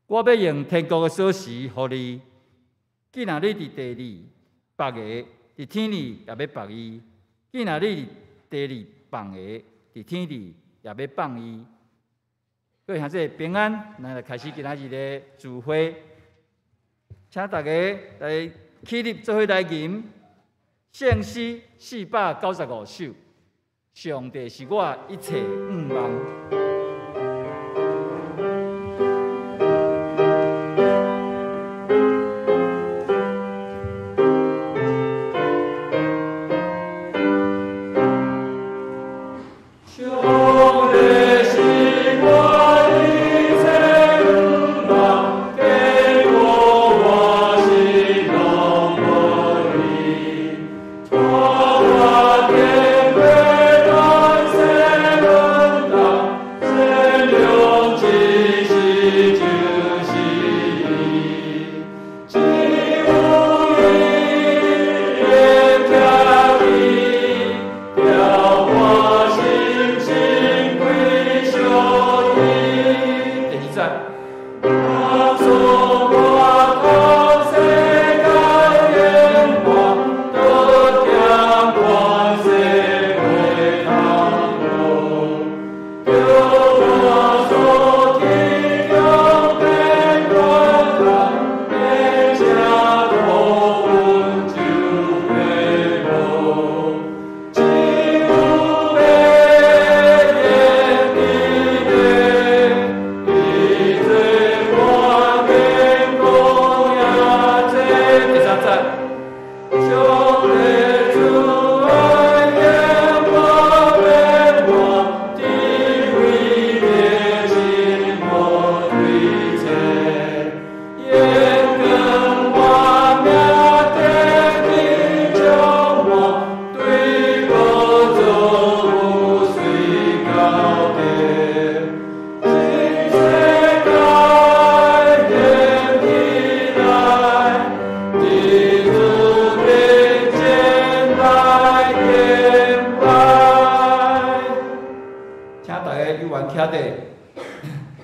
我欲用天國的鎖匙予你，既若你佇地裡縛的，佇天裡也欲縛伊；既若你佇地裡放的，佇天裡也欲放伊。各位兄弟平安，咱來開始今仔日的聚會，請大家來起立做伙來吟聖詩495首。上帝是我一切向望。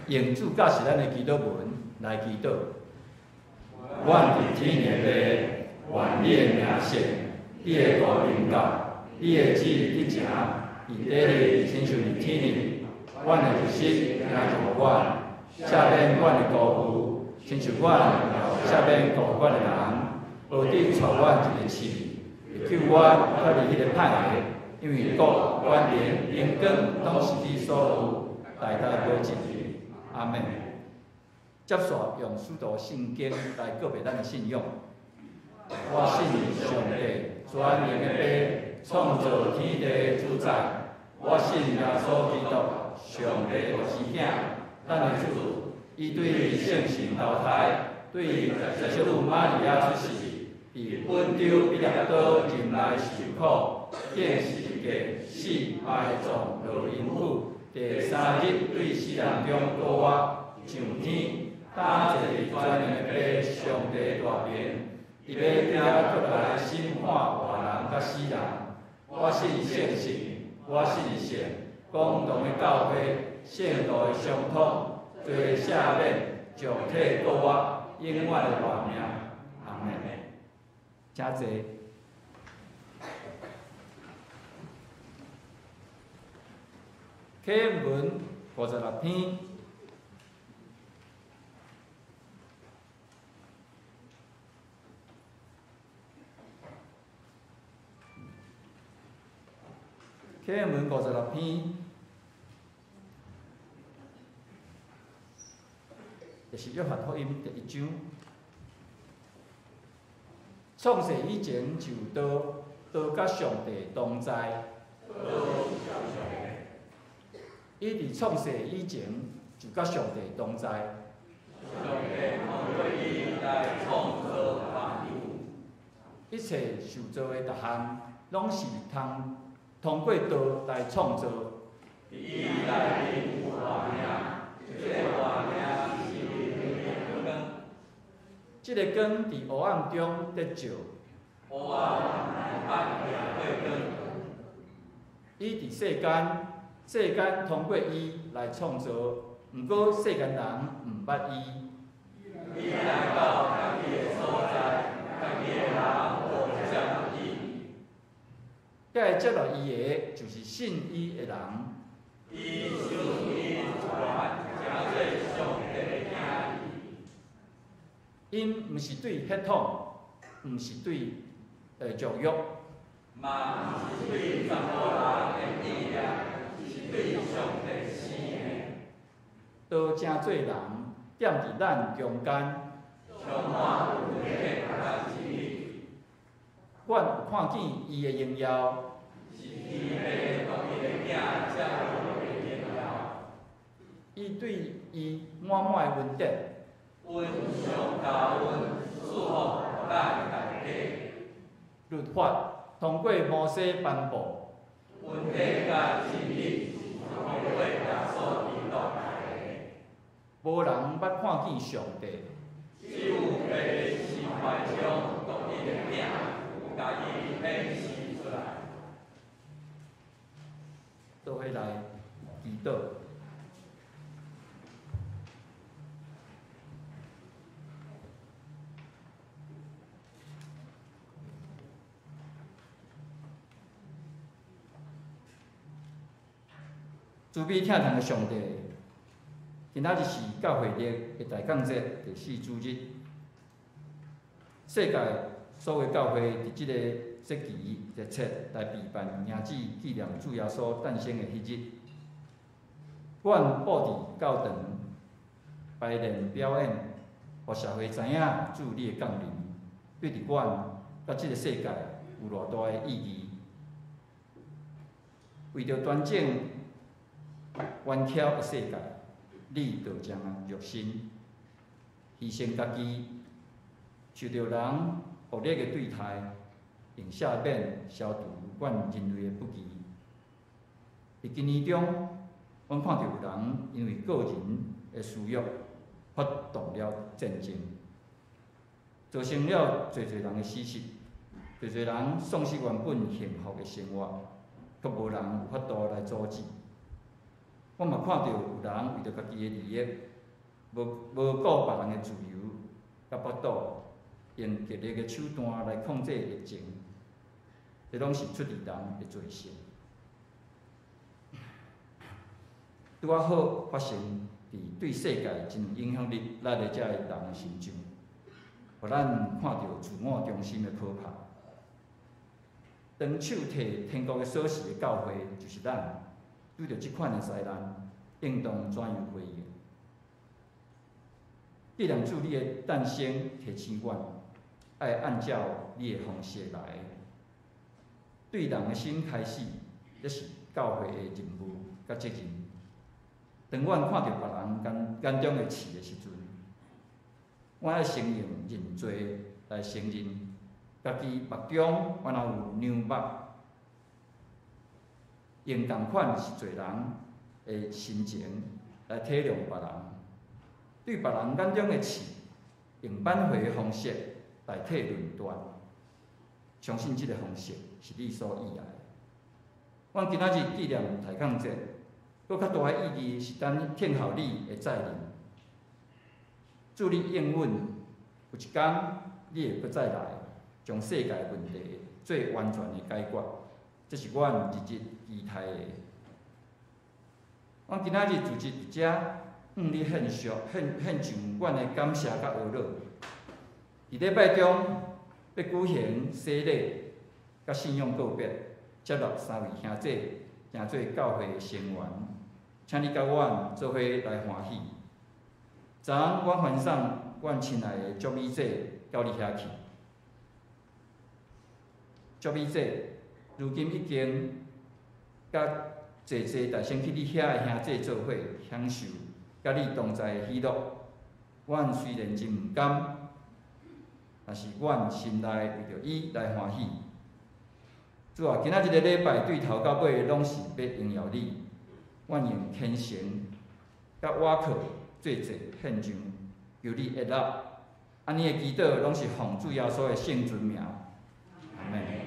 用主教示咱的祈禱文來祈禱。阮佇天的父，願你的名聖，你的國臨到，你的旨意得成，佇地裡親像佇天裡。阮的日食今日予阮，赦免阮的辜負，親像阮也赦免辜負阮的人。無得帶阮入去試，救阮脫離彼個歹的，因為國、權能、榮光，攏是你所有，代代無盡。阿們。接續用使徒信經來告白咱的信仰。我信上帝，全能的父，創造天地的主宰。我信耶穌基督，上帝獨生囝，咱的主。伊對聖神投胎，對聖女瑪利亞出世，佇本丟彼拉多忍耐受苦，釘十字架，死，埋葬，落陰府，第三日對死人中復活，上天，擔坐佇全能的父上帝大邊，伊欲佇遐閣來審判活人佮死人。我信聖神，我信聖公同的教會，聖徒的相通，罪赦免，眾體復活，永遠的活命。阿們。請坐。啟文56篇。啟文56篇，就是約翰福音第一章。創世以前就有道，道佮上帝同在。伊佇創世以前就佮上帝同在。上帝通過伊來創造萬有。一切受造的逐項，攏是通過道來創造。佇伊內面有活命，這個活命是人的光。這個光佇黑暗中咧照。黑暗毋捌贏過光。伊佇世間，世間通過伊來創造，毋過世間人毋捌伊。伊來到家己的所在，家己的人無接納伊。佮接納伊的，就是信伊的人。伊想伊傳成做上帝的囝兒。𪜶毋是對血統，毋是對情欲，嘛毋是對查埔人的意念，是對上帝生的。都成做人，踮佇咱中間，充滿恩典佮真理。阮有看見伊的榮耀，是天父獨一的囝才有的榮耀。伊對伊滿滿的恩典，阮上加阮賜福予咱大家。律法通過摩西頒布，恩典佮真理是通過耶穌基督來的。無人捌看見上帝，只有父心懷中獨一的囝，有共伊顯示出來。做伙來祈禱。慈悲疼痛的上帝，今仔日是教會曆的大降節第四主日。世界所有教會佇這個節期熱切來備辦迎接紀念主耶穌誕生的彼日。阮布置教堂排練表演，予社會知影主你的降臨，對佇阮佮這個世界有偌大的意義。為著端正冤巧的世界，你道成肉身，犧牲家己，受著人惡劣的對待，用赦免消除阮人類的不義。佇今年中，阮看著有人因為個人的私欲，發動了戰爭，造成了濟濟人的死失，濟濟人喪失原本幸福的生活，閣無人有法度來阻止。我嘛看著有人為著家己的利益，無顧別人的自由佮腹肚，用極力的手段來控制疫情，這攏是出佇人的罪性。拄仔好發生佇對世界真有影響力咱的這个人的身上，予咱看著自我中心的可怕。當手提天國的鎖匙的教會，就是咱。拄著這款的災難，應當怎樣回應？既然主你的誕生提醒阮，愛按照你的方式來。對人的心開始，這是教會的任務佮責任。當阮看著別人眼中的刺的時陣，阮愛先用認罪來承認，家己目中原來有梁木。用仝款是罪人的心情來體諒別人，對別人眼中的刺，用挽回的方式代替論斷。相信這個方式是你所意愛的。阮今仔日紀念大降節，閣較大的意義是等聽候你的再臨。主你應允，有一天你會閣再來，將世界問題做完全的解決。這是阮日日期待的。阮今仔日聚集佇遮，向你獻上獻上阮的感謝佮呵咾。佇禮拜中欲舉行洗禮佮信仰告別，接納三位兄弟成做教會的成員，請你佮阮做伙來歡喜。昨昏阮歡送阮親愛的祝美姐到你遐去，祝美姐如今已經佮濟濟帶先去你遐的兄弟做伙享受佮你同在的喜樂。阮雖然真毋甘，但是阮心內為著伊來歡喜。主啊，今仔這個禮拜對頭到尾攏是欲榮耀你，阮用虔誠佮倚靠做祭獻上，求你悅納。按呢的祈禱攏是奉主耶穌的聖尊名。阿們。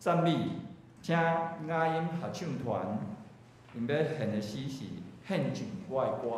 讚美，請雅音合唱團，𪜶欲獻的詩是《獻上我的歌》。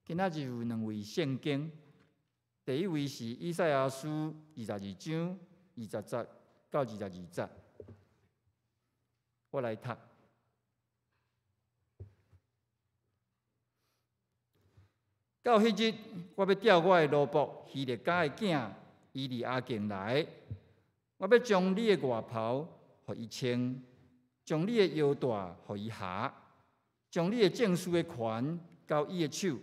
今仔日有兩位聖經，第一位是以賽亞書22章20節到22節，我來讀。到彼日，我欲調我的奴僕希勒家的囝以利亞敬來，我欲將你的外袍予伊穿，將你的腰帶予伊合，將你的證書的權交伊的手。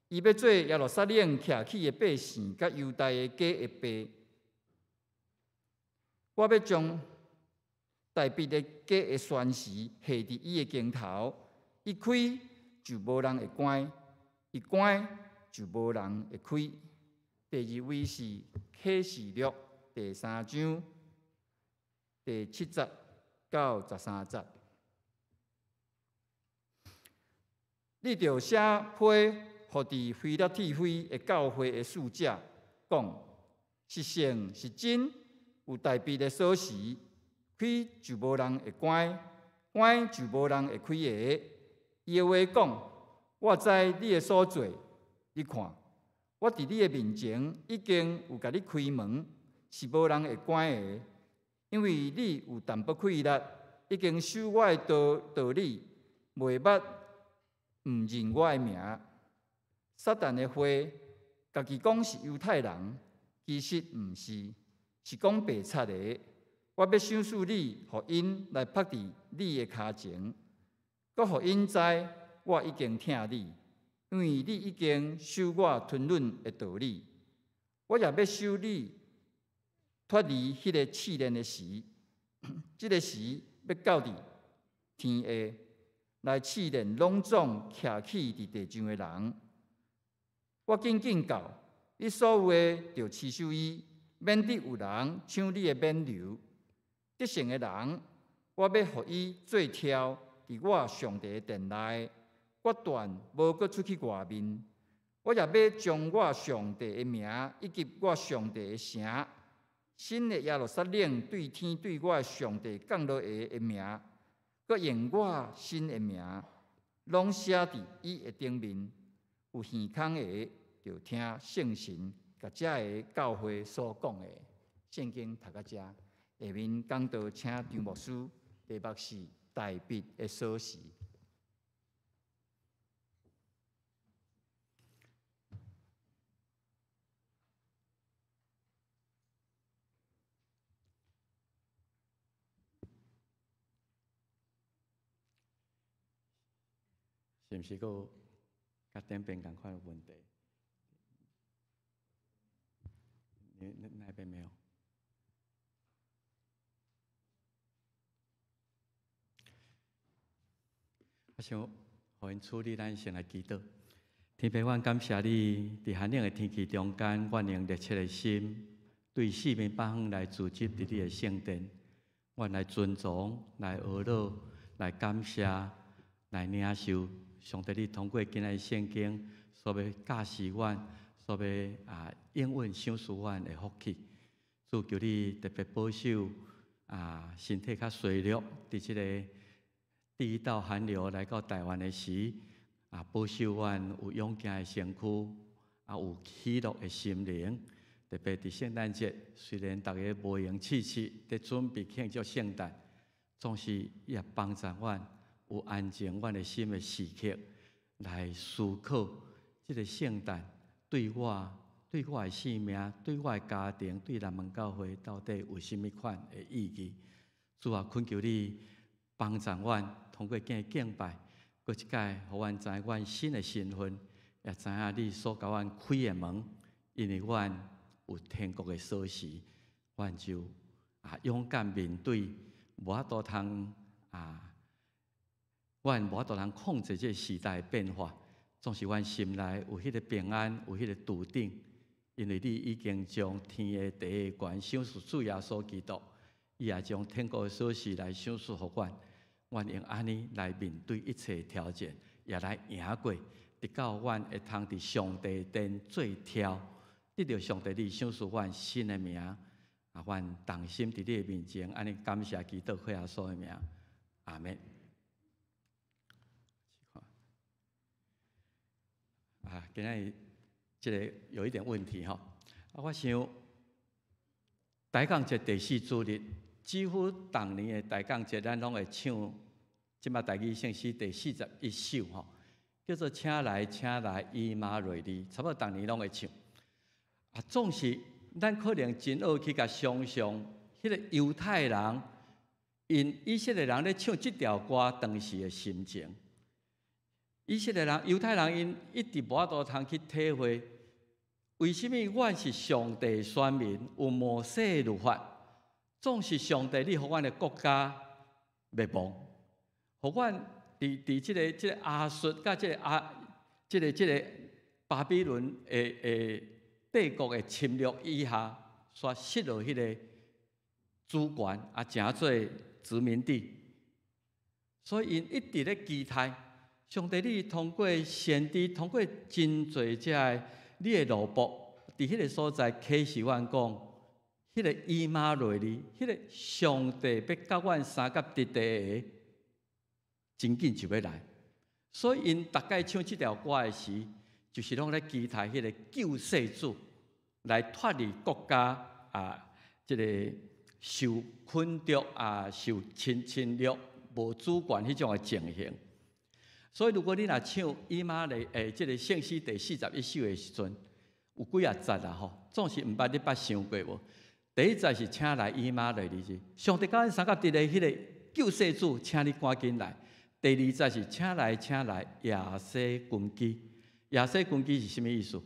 伊欲做耶路撒冷徛起的百姓，佮猶大的家的爸。我欲將大衛的家的栓匙下佇伊的肩頭，伊開就無人會關，伊關就無人會開。第二位是啟示錄第三章第七節到十三節。你著寫批予佇非拉鐵非的教會的使者講：是聖是真，有大衛的鎖匙，開就無人會關，關就無人會開的。伊的話講：我知你的所做，你看，我佇你的面前已經有共你開門，是無人會關的，因為你有淡薄氣力，已經守我的道理，袂捌毋認我的名。撒旦的話，家己講是猶太人，其實毋是，是講白賊的。我欲賞賜你，予𪜶來拍佇你的跤前，閣予𪜶知我已經疼你，因為你已經守我吞忍的道理。我也欲收你脫離彼個試煉的時，這個時欲到佇天下來試煉攏總徛起佇地上的人。我緊緊到，你所有的著持守伊，免得有人搶你的冕旒。得勝的人，我欲予伊做柱佇我上帝的殿內，決斷無閣出去外面。我也欲將我上帝的名以及我上帝的城，新的耶路撒冷對天對我的上帝降落來的名，閣用我新的名，攏寫佇伊的頂面。有耳孔的，就聽聖神共這个教會所講的。聖經讀到這，下面講道請張牧師，題目是大衛的鎖匙。是毋是閣有佮頂邊仝款的問題？你那邊沒有？我想予𪜶處理，咱先來祈禱。天父，阮感謝你，佇寒冷的天氣中間，阮用熱切的心，對四面八方來聚集佇你的聖殿，阮來尊崇、來阿樂、來感謝、來領受上帝你通過今仔日聖經所欲教示阮、所欲應允賞賜阮的福氣。主求你特別保守身體較衰弱，佇這个第一道寒流來到台灣的時，保守阮有勇健的身軀，有喜樂的心靈。特別佇聖誕節，雖然逐家無閒試試，佇準備慶祝聖誕，總是也幫助阮有安靜阮的心的時刻，來思考這个聖誕對我、對我的生命、對我的家庭、對南門教會到底有啥物款的意義？主啊，懇求你幫助阮，通過今日敬拜，閣一擺，予阮知阮新的身份，也知影你所共阮開的門，因為阮有天國的鎖匙，阮就勇敢面對，無法度通阮無法度通控制這个時代的變化，總是阮心內有彼个平安，有彼个篤定，因為你已經將天的地的權賞賜主耶穌基督，伊也將天國的鎖匙來賞賜予阮，阮用按呢來面對一切挑戰，也來贏過，直到阮會通佇上帝殿做柱，得著上帝你賞賜阮新的名，阮同心佇你的面前，按呢感謝基督耶穌的名，阿們。今仔日這个有一點問題吼。我想大港節第四主日，幾乎逐年的大港節，咱攏會唱。這擺台語聖詩第41首吼，叫做《請來請來以馬內利》，差不多逐年攏會唱。總是咱可能真愛去共想象，彼彼个猶太人，𪜶以色列人咧唱這條歌當時的心情。以色列人、猶太人𪜶一直無法度通去體會，為啥物阮是上帝選民，有摩西律法，總是上帝你予阮的國家滅亡，予阮佇這個亞述佮這個巴比倫的帝國的侵略以下，煞失落彼个主權，啊，成做殖民地。所以𪜶一直咧期待上帝，你通過先知，通過真濟這个你的奴僕，佇彼个所在啟示阮講，彼个以馬內利，彼个上帝欲佮阮相佮佇地的，真緊就欲來。所以𪜶逐擺唱這條歌的時，就是攏咧期待彼個救世主來脫離國家啊，這個受困著啊，受侵略、無主權彼種的情形。所以，如果你若唱以馬內這個聖詩第41首的時陣，有幾仔節啦吼，總是毋捌你捌想過無？第一節是請來以馬內利是上帝佮阮相佮佇咧彼個救世主，請你趕緊來。第二節是請來請來耶西根基，耶西根基是啥物意思？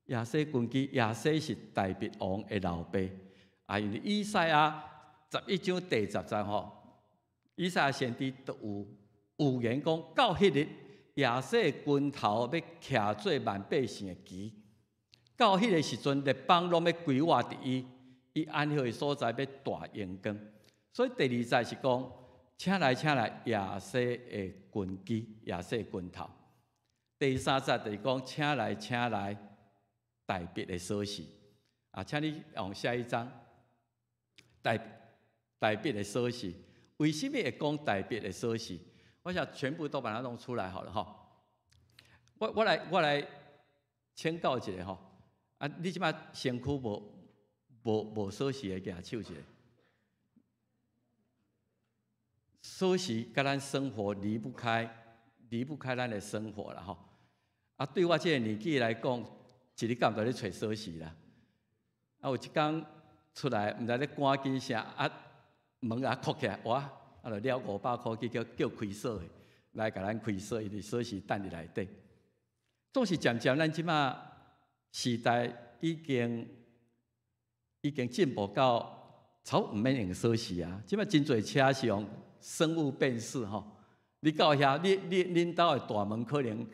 耶西根基，耶西是大衛王的老爸，啊，因為以賽亞11章第10節吼，以賽亞先知都有預言講，到彼日耶西的根頭欲徛做萬百姓的旗，到彼个時陣，列邦攏欲歸倚佇伊，伊安息的所在欲大榮光。所以第二節是講，請來請來耶西的根基，耶西的根頭。第三節就是講，請來請來大衛的鎖匙。啊，請你用下一張。大衛的鎖匙，為什麼會講大衛的鎖匙？我想全部都把它弄出來好了吼。我來請教一下吼。啊，你這擺身軀無鎖匙的，舉手一下。鎖匙佮咱生活離不開，離不開咱的生活啦吼。啊，對我這個年紀來講，一日到晚咧揣鎖匙啦。啊，有一工出來，毋知咧趕緊啥，啊，門啊扣起來，哇，啊，就了500箍去叫開鎖的來共咱開鎖，因為鎖匙等佇內底。總是漸漸，咱這馬時代已經進步到差毋免用鎖匙啊。這馬真濟車是用生物辨識吼，你到遐，你恁兜的大門可能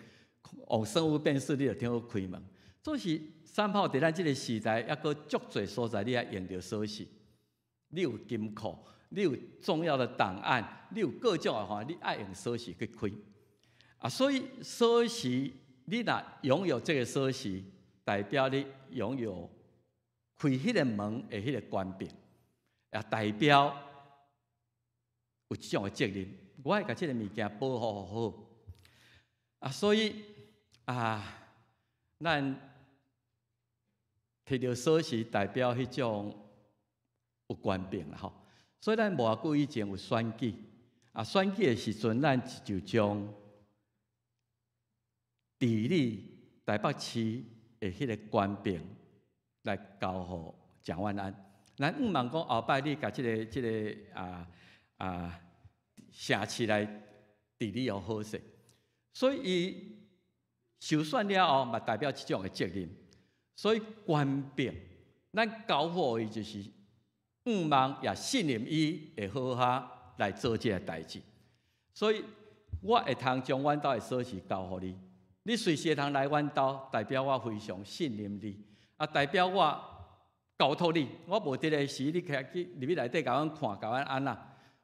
用生物辨識，你就聽好開門。總是三炮佇咱這個時代，猶閣足濟所在，你愛用著鎖匙。你有金庫，你有重要的檔案，你有各種的話，你愛用鎖匙去開。啊，所以鎖匙，你若擁有這個鎖匙，代表你擁有開彼個門的彼個權柄，也代表有這種的責任。我愛共這個物件保護好。啊，所以啊，咱提著鎖匙代表彼種有權柄啦吼。所以咱無偌久以前有選舉，啊，選舉的時陣，咱就將治理台北市的彼個權柄來交予蔣萬安。咱向望講後擺你共這個城市來治理予好勢，所以伊受選了後，嘛代表這種的責任。所以權柄，咱交予伊就是向望也信任伊會好好來做這个代誌。所以我會通將阮兜的鎖匙交予你，你隨時會通來阮兜，代表我非常信任你，啊，代表我交託你。我無佇咧時，你徛去入去內底共阮看，共阮按怎，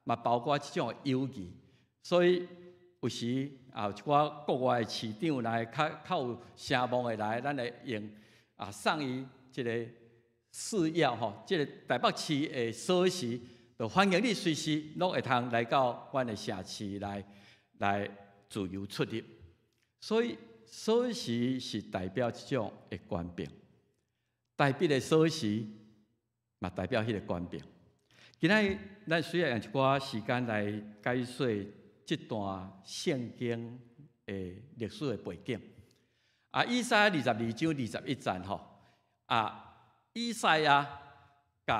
嘛包括這種友誼。所以有時啊，有一寡國外的市長來，較有聲望的來，咱會用啊送伊一个私鑰吼，這个台北市的鎖匙，就歡迎你隨時攏會通來到阮的城市來自由出入。所以鎖匙是代表這種的權柄，大衛的鎖匙嘛代表彼个權柄。今仔咱需要用一寡時間來解說這段聖經的歷史的背景。啊，以賽亞22章21節吼，啊，以賽亞共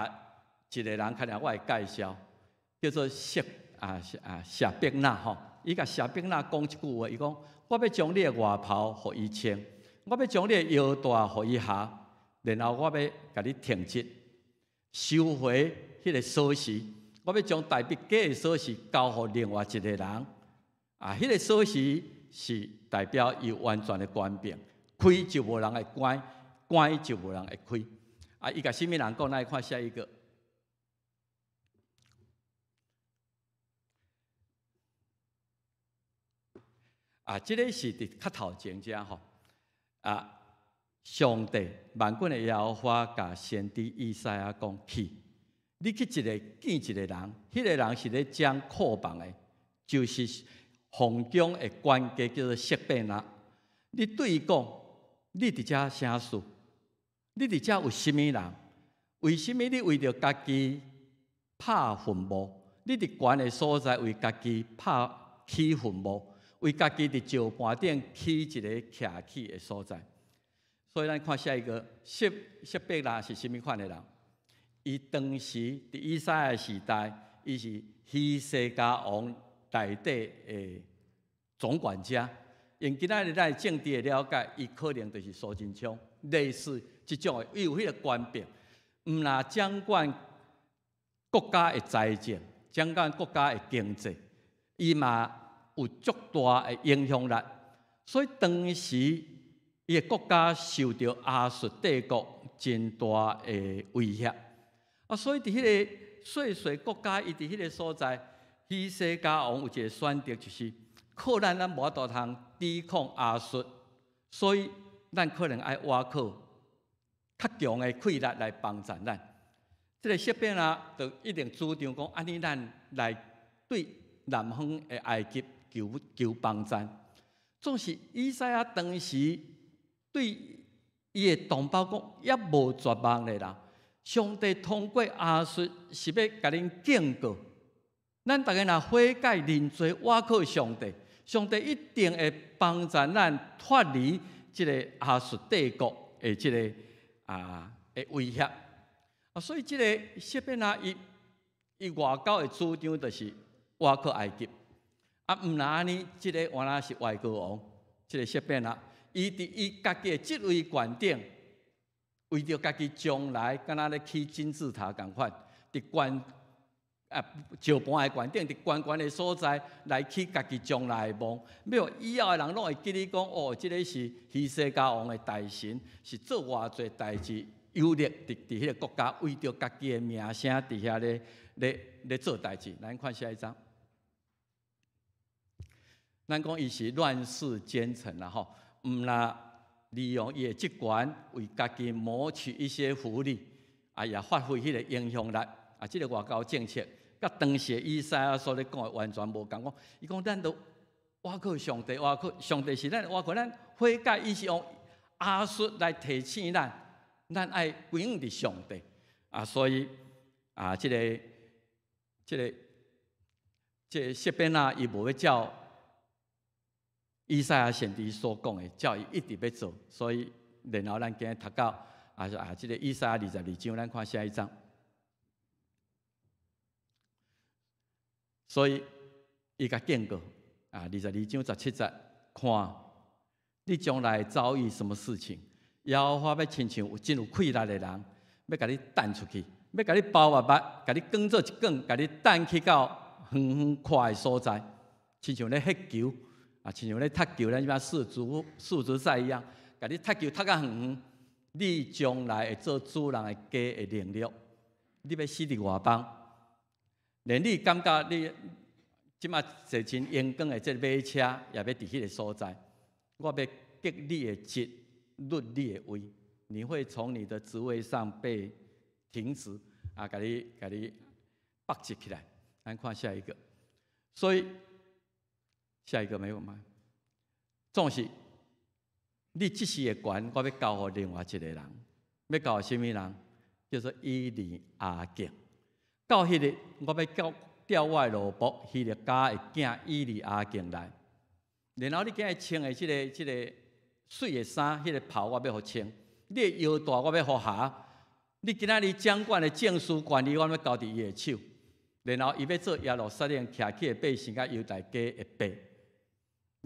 一个人，較爾我會介紹，叫做謝伯納吼。伊共謝伯納講一句話，伊講：我欲將你的外袍予伊穿，我欲將你的腰帶予伊縖，然後我欲共你停職，收回彼个鎖匙，我欲將大衛家的鎖匙交予另外一个人。啊，彼个鎖匙是代表伊完全的權柄，開就無人會關，關就無人會開。啊，伊共啥物人講？咱來看下一個。啊，這个是佇較頭前遮吼。啊，上帝萬軍的耶和華共先知以賽亞講去，你去一个見一个人，彼个人是咧掌庫房的，就是皇宮的管家，叫做謝伯納。你對伊講，你佇遮啥事？你佇遮有啥物人？為啥物你為著家己拍墳墓？你佇懸的所在為家己拍起墳墓？為家己佇石盤頂起一个徛起的所在？所以咱看下一個謝伯納是啥物款的人？伊當時佇以賽亞時代，伊是希西家王內底的總管家。用今仔日咱政治的了解，伊可能就是蘇貞昌類似這種的，伊有彼个權柄，毋若掌管國家的財政，掌管國家的經濟，伊嘛有足大的影響力。所以當時伊的國家受著亞述帝國真大的威脅。啊，所以佇彼个細細國家，伊佇彼个所在，希西家王有一个選擇，就是靠咱咱無法度通抵抗亞述，所以咱可能愛倚靠較強的氣力來幫助咱。這个謝伯納就一定主張講，按呢咱來對南方的埃及求求幫助。總是以賽亞當時對伊的同胞講，猶無絕望的啦。上帝通過亞述是欲共恁警告，咱逐家若悔改認罪，倚靠上帝，上帝一定會幫助咱脫離這个亞述帝國的這个的威脅。啊，所以這个謝伯納伊伊外交的主張就是倚靠埃及。啊，毋若按呢，這个原來是外國王，這个謝伯納，伊佇伊家己的職位懸頂，為著家己將來敢若咧起金字塔仝款，佇懸石盤的懸頂，佇懸懸的所在來起家己將來的夢，欲以後的人攏會記你講，哦，這个是希西家王的大臣，是做偌濟代誌有力佇佇彼个國家，為著家己的名聲佇遐咧咧咧做代誌。咱看下一張。咱講伊是亂世奸臣啦吼，毋若利用伊的職權為家己謀取一些福利，啊，也發揮彼個影響力。啊，這个外交政策，佮當時以賽亞所咧講的完全無仝款。伊講咱都倚靠上帝，倚靠上帝是咱倚靠咱悔改，伊是用亞述來提醒咱，咱愛歸向佇上帝。啊，所以啊，這个、這个、這个謝伯納伊無欲照以賽亞先知所講的，照伊一直欲做，所以然後咱今日讀到這个以賽亞22章，咱看下一章。所以伊共警告啊，22章17節，看你將來遭遇什麼事情，耶和華欲親像有真有氣力的人，欲共你擲出去，欲共你包肉肉，共你捲做一捲，共你擲去到遠遠闊的所在，親像咧彼球。啊，親像咧踢球，咱這擺世足賽一樣，共你踢球踢較遠遠，你將來會做主人的家的凌辱，你欲死佇外邦，連你感覺你這擺坐真榮光的這個馬車，也欲佇彼个所在。我欲革你的職，掠你的位，你會從你的職位上被停止，啊，共你共你縛起來。咱看下一個，所以。下一個沒有嗎？總是你這時的權，我欲交予另外一個人，欲交予啥物人？叫做以利亞敬。到彼日，我欲叫調我的奴僕希勒家的囝以利亞敬來。然後你今日穿的這个這个媠的衫，彼个袍我欲予穿；你的腰帶我欲予縖。你今仔日掌管的政事權力，我欲交佇伊的手。然後伊欲做耶路撒冷徛起的百姓佮猶大家的爸，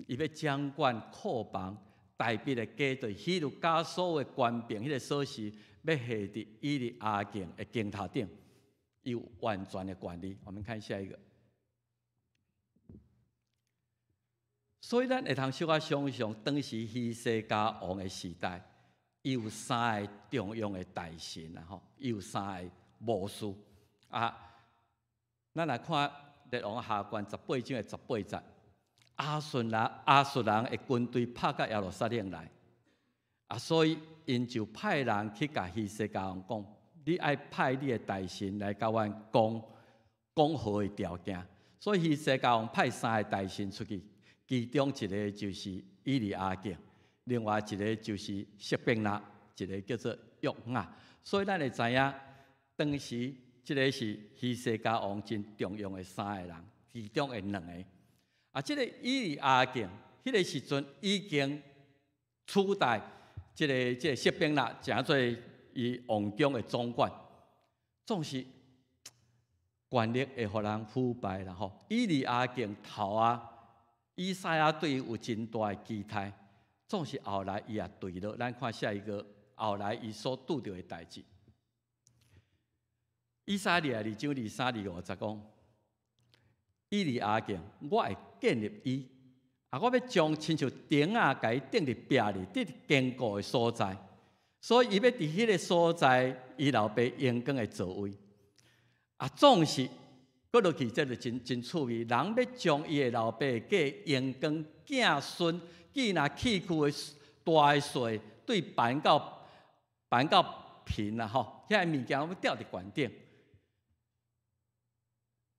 伊欲掌管庫房，大衛的家對希律家所有的權柄，彼個鎖匙欲下佇以利亞敬的肩頭頂，伊有完全的權利。我們看下一個。所以咱會通小可想像，當時希西家王的時代，伊有三个重要的大臣啊，吼，伊有三个謀士啊。咱來看列王下卷十八章的十八節，亞述人的軍隊拍到耶路撒冷來，啊，所以𪜶就派人去共希西家王講：你愛派你的大臣來共阮講講和的條件。所以希西家王派三个大臣出去。其中一个就是以利亞敬，另外一个就是示便那，一个叫做約押。所以咱會知影，當時這个是希西家王真重用的三个人，其中的兩個。啊，這个以利亞敬，彼个時陣已經取代這个示便那，成做伊王宮的總管，總是權力會予人腐敗啦吼。以利亞敬頭啊！以賽亞對伊有真大的期待，總是後來伊也墜落。咱看下一個，後來伊所拄著的代誌。以賽亞二章二三二五節講，以利亞敬，我會建立伊，啊，我欲將親像頂仔，共伊釘佇壁裡，佇堅固的所在。所以伊欲佇彼个所在，伊老爸榮光的座位。啊，總是。閣落去，這就真真趣味。人欲將伊的老爸的榮光子孫，既若崎嶇的大的細，對盤到平啦吼，遐个物件攏吊佇懸頂。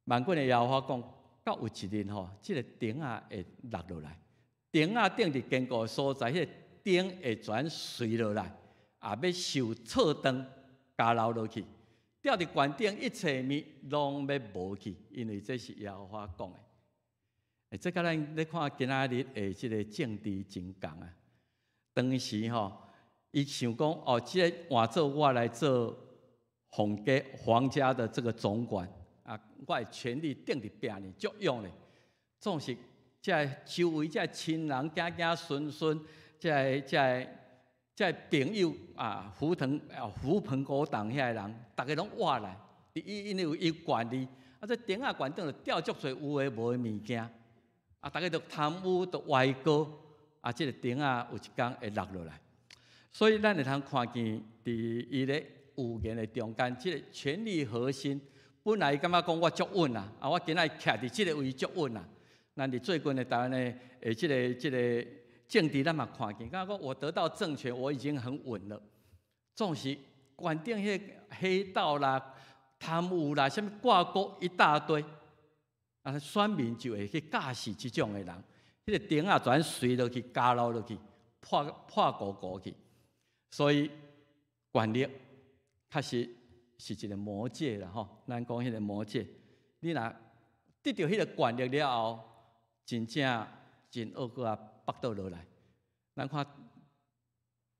萬軍的耶和華講，到有一日吼，這个頂仔會落落來，頂仔釘佇堅固的所在，彼个頂會全垂落來，也欲受挫斷，加留落去。吊佇懸頂一切物攏欲無去，因為這是耶和華講的。欸，這佮咱咧看今仔日的這个政治真仝啊。當時吼，伊想講哦，這个換做我來做皇家的這個總管啊，我的權力釘佇壁呢，足勇咧。總是這个周圍這个親人、子子孫孫，這个朋友啊，狐朋狗黨遐个人，逐家攏活來，伊因為有伊權力，啊，這頂仔懸頂就吊足濟有的無的物件，啊，逐家都貪污，都歪高，啊，這个頂仔有一工會落落來，所以咱會通看見佇伊咧預言的中間，這个權力核心本來伊感覺講我足穩啊，啊，我今仔徛佇這个位足穩啊。咱佇最近的台灣的這个政治，咱嘛看見，感覺講我得到政權，我已經很穩了。總是懸頂彼个黑道啦、貪污啦，啥物掛鈎一大堆，啊，選民就會去教死這種的人，彼个頂仔全垂落去、加落落去、破破糊糊去。所以權力確實是一个魔戒啦，吼！咱講彼个魔戒，你若得著彼个權力了後，真正真惡閣啊！腹倒落來，咱看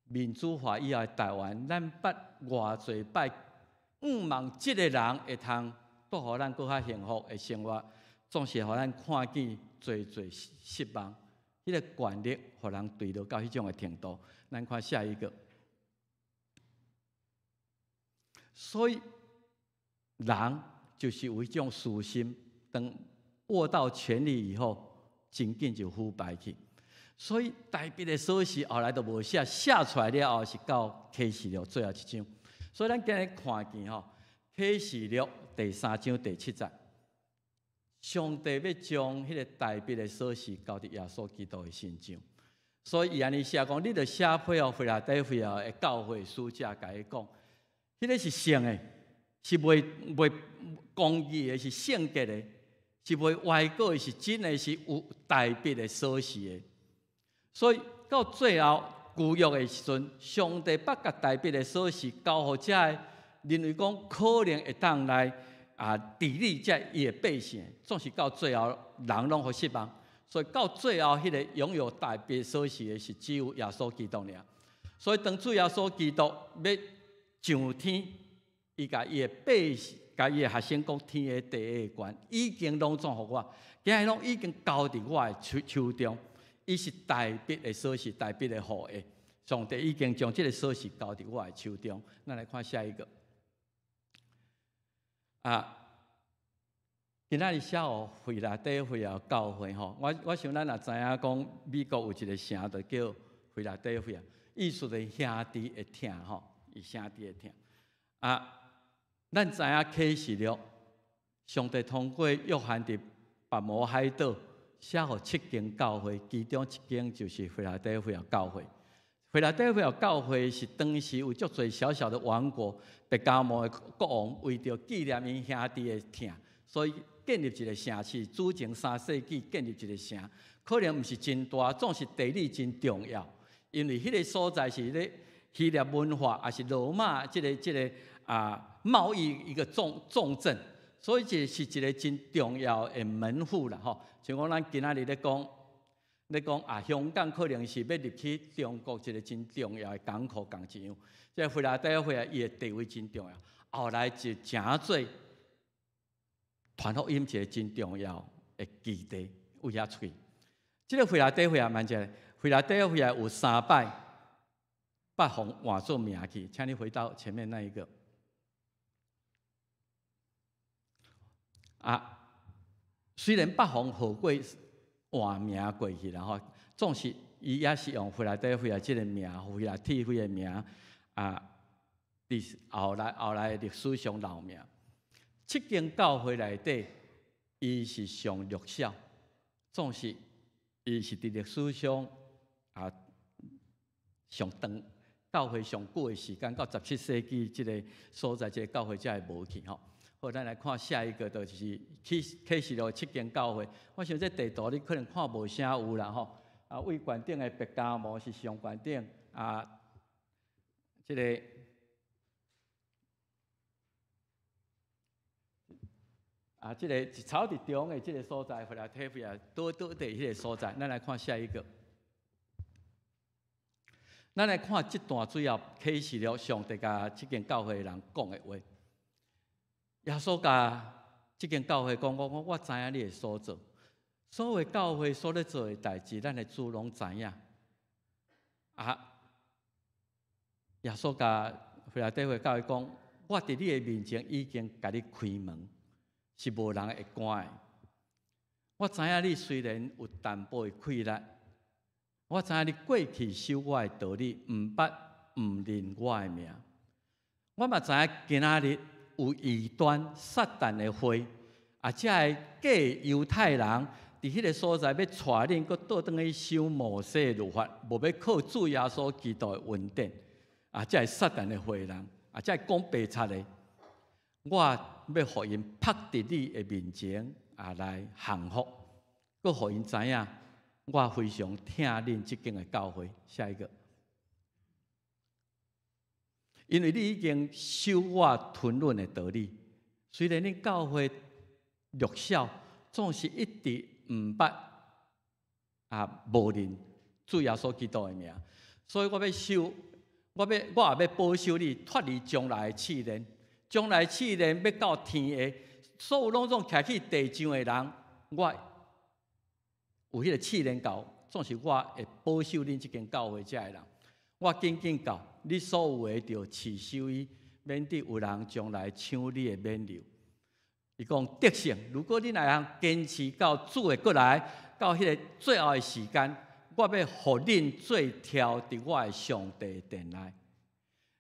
民主化以後的台灣，咱捌偌濟擺向望這个人會通帶予咱閣較幸福的生活，總是予咱看見濟濟失望。彼个權力予人墜落到彼種的程度。咱看下一個，所以人就是有彼種私心，當握到權力以後，真緊就腐敗去。所以大衛的鎖匙後來都無寫，寫出來了後是到啟示錄最後一章。所以咱今日看見吼，啟示錄第三章第七節，上帝欲將彼个大衛的鎖匙交佇耶穌基督的身上。所以伊按呢寫講，你著寫批予非拉鐵非亞的教會使者，共伊講，彼个是聖的，是袂公義的，是聖潔的，是袂歪過的，是真的是有大衛的鎖匙的。所以到最後舊約的時陣，上帝捌共大衛的鎖匙交予這个認為講可能會當來啊治理這伊的百姓，總是到最後人攏予失望。所以到最後，彼个擁有大衛鎖匙的是只有耶穌基督爾。所以當主耶穌基督欲上天伊共伊的百姓，共伊的學生講，天的地的權已經攏總予我，今日攏已經交佇我的手中。伊是大衛的鎖匙，大衛的後裔。上帝已經將這个鎖匙交佇我的手中。咱來看下一個。啊，今仔日寫予腓拉底腓亞教會吼，我想咱若知影講美國有一个城，就叫腓拉底腓亞，意思就是兄弟的疼吼，伊兄弟的疼。啊，咱知影啟示錄，上帝通過約翰佇拔摩海島寫予七間教會，其中一間就是腓拉底腓亞教會。腓拉底腓亞教會是當時有足濟小小的王國，伯加摩的國王為著紀念𪜶兄弟的疼，所以建立一个城市。主前3世紀建立一个城，可能毋是真大，總是地理真重要。因為彼个所在是咧希臘文化，抑是羅馬這个貿易一個重鎮，所以這是一个真重要的門戶啦吼。像講咱今仔日咧講。咧講啊，香港可能是欲入去中國一個真重要的港口仝一樣。這腓拉底腓亞伊的地位真重要，後來就成做傳福音一个真重要的基地，為遐出去。這个腓拉底腓亞蠻正，腓拉底腓亞有三擺予換做名去，請你回到前面那一個。啊，雖然北方號過換名過去啦吼，總是伊也是用腓拉底腓亞這个名，腓拉鐵菲的名啊，佇後來歷史上留名。七間教會內底，伊是上弱小，總是伊是佇歷史上啊上長教會上久的時間，到17世紀這个所在，這个教會才會無去吼。好，咱來看下一個，就是啟示錄七間教會。我想這地圖你可能看無啥有啦吼。啊，位懸頂的伯加摩是上懸頂啊，這个啊，這个是草佇中的這个所在，腓拉底腓亞倒倒佇彼个所在。咱來看下一個，咱來看這段主要啟示錄上帝共這間教會的人講的話。耶穌共這間教會講：我知影你的所做，所有教會所咧做的代誌，咱的主攏知影。啊，耶穌共腓拉底腓教會講：我佇你的面前已經共你開門，是無人會關的。我知影你雖然有淡薄的氣力，我知影你過去守我的道理，毋捌毋認我的名。我嘛知影今仔日有異端撒旦的話，啊，這个假猶太人佇彼个所在欲帶恁閣倒轉去守摩西的律法，無欲靠主耶穌基督的恩典，啊，這个撒旦的話人，啊，這个講白賊的，我欲予𪜶曝佇你的面前啊來降服，閣予𪜶知影，我非常疼恁這間的教會。下一個。因為你已經守我吞忍的道理，雖然恁教會弱小，總是一直毋捌啊無認主耶穌基督的名，所以我欲守，我也欲保守你脫離將來的試煉，將來試煉欲到天下，所有攏總徛去地上的人，我有彼个試煉到，總是我會保守恁這間教會遮的人。我緊緊到你所有的，著持守伊，免得有人將來搶你的冕旒。伊講得勝，如果你若通堅持到主會過來，到彼个最後的時間，我欲予恁做柱佇我的上帝殿內，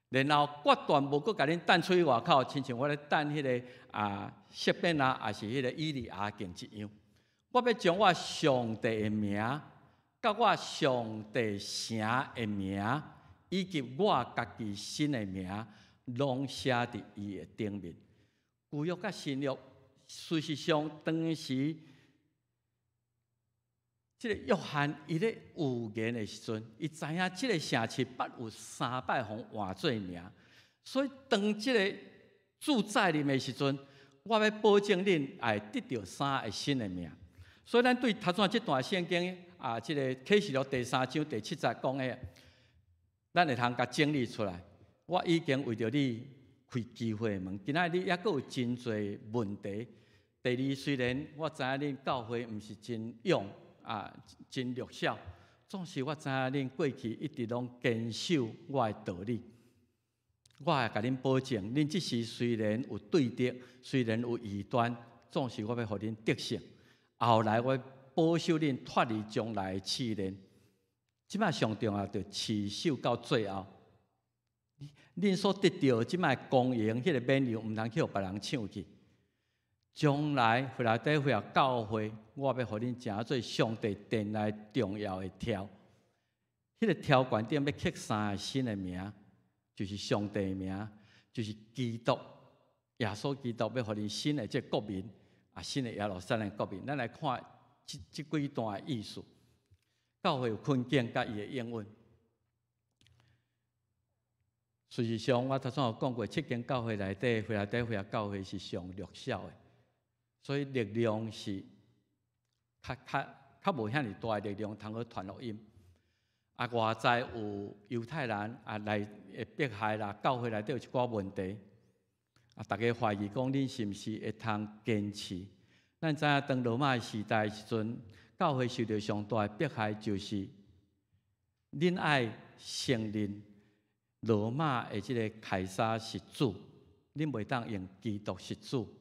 然後決斷無閣共恁擲出去外口，親像我咧擲彼个色變啊，抑是彼个以利亞敬一樣。我欲將我上帝的名，佮我上帝城的名，以及我家己新的名，攏寫佇伊的頂面。舊約佮新約，事實上當時，這个約翰伊咧預言的時陣，伊知影這个城市捌有三擺予換做名，所以當這个主再臨的時陣，我欲保證恁會得著三个新的名。所以咱對頭先這段聖經啊，這个啟示錄第三章第七節講的，咱會通共整理出來。我已經為著你開機會的門。今仔日猶閣有真濟問題。第二，雖然我知影恁教會毋是真勇啊，真弱小，總是我知影恁過去一直攏堅守我的道理。我會共恁保證，恁這時雖然有對敵，雖然有異端，總是我欲予恁得勝。後來我保守恁脫離將來的試煉。這擺上重要，就持守到最後。恁所得著這擺光榮，彼個免猶毋通去予別人搶去。將來非拉鐵非亞教會，我欲予恁成做上帝殿內重要的柱。彼個柱冠頂欲刻三個新的名，就是上帝的名，就是基督耶穌基督欲予恁新的這個國民啊，新的耶路撒冷國民。咱來看這幾段的意思。教會有困境，佮伊的應允。事實上，我頭先有講過，七間教會內底，非拉鐵非亞教會是上弱小的，所以力量是較無遐爾大的力量，通去傳福音。啊，外在有猶太人啊來會迫害啦，教會內底有一寡問題，啊，大家懷疑講恁是毋是會通堅持？咱知影當羅馬時代時陣，教會受著上大的迫害，就是恁愛承認羅馬的這个凱撒是主，恁袂當用基督是主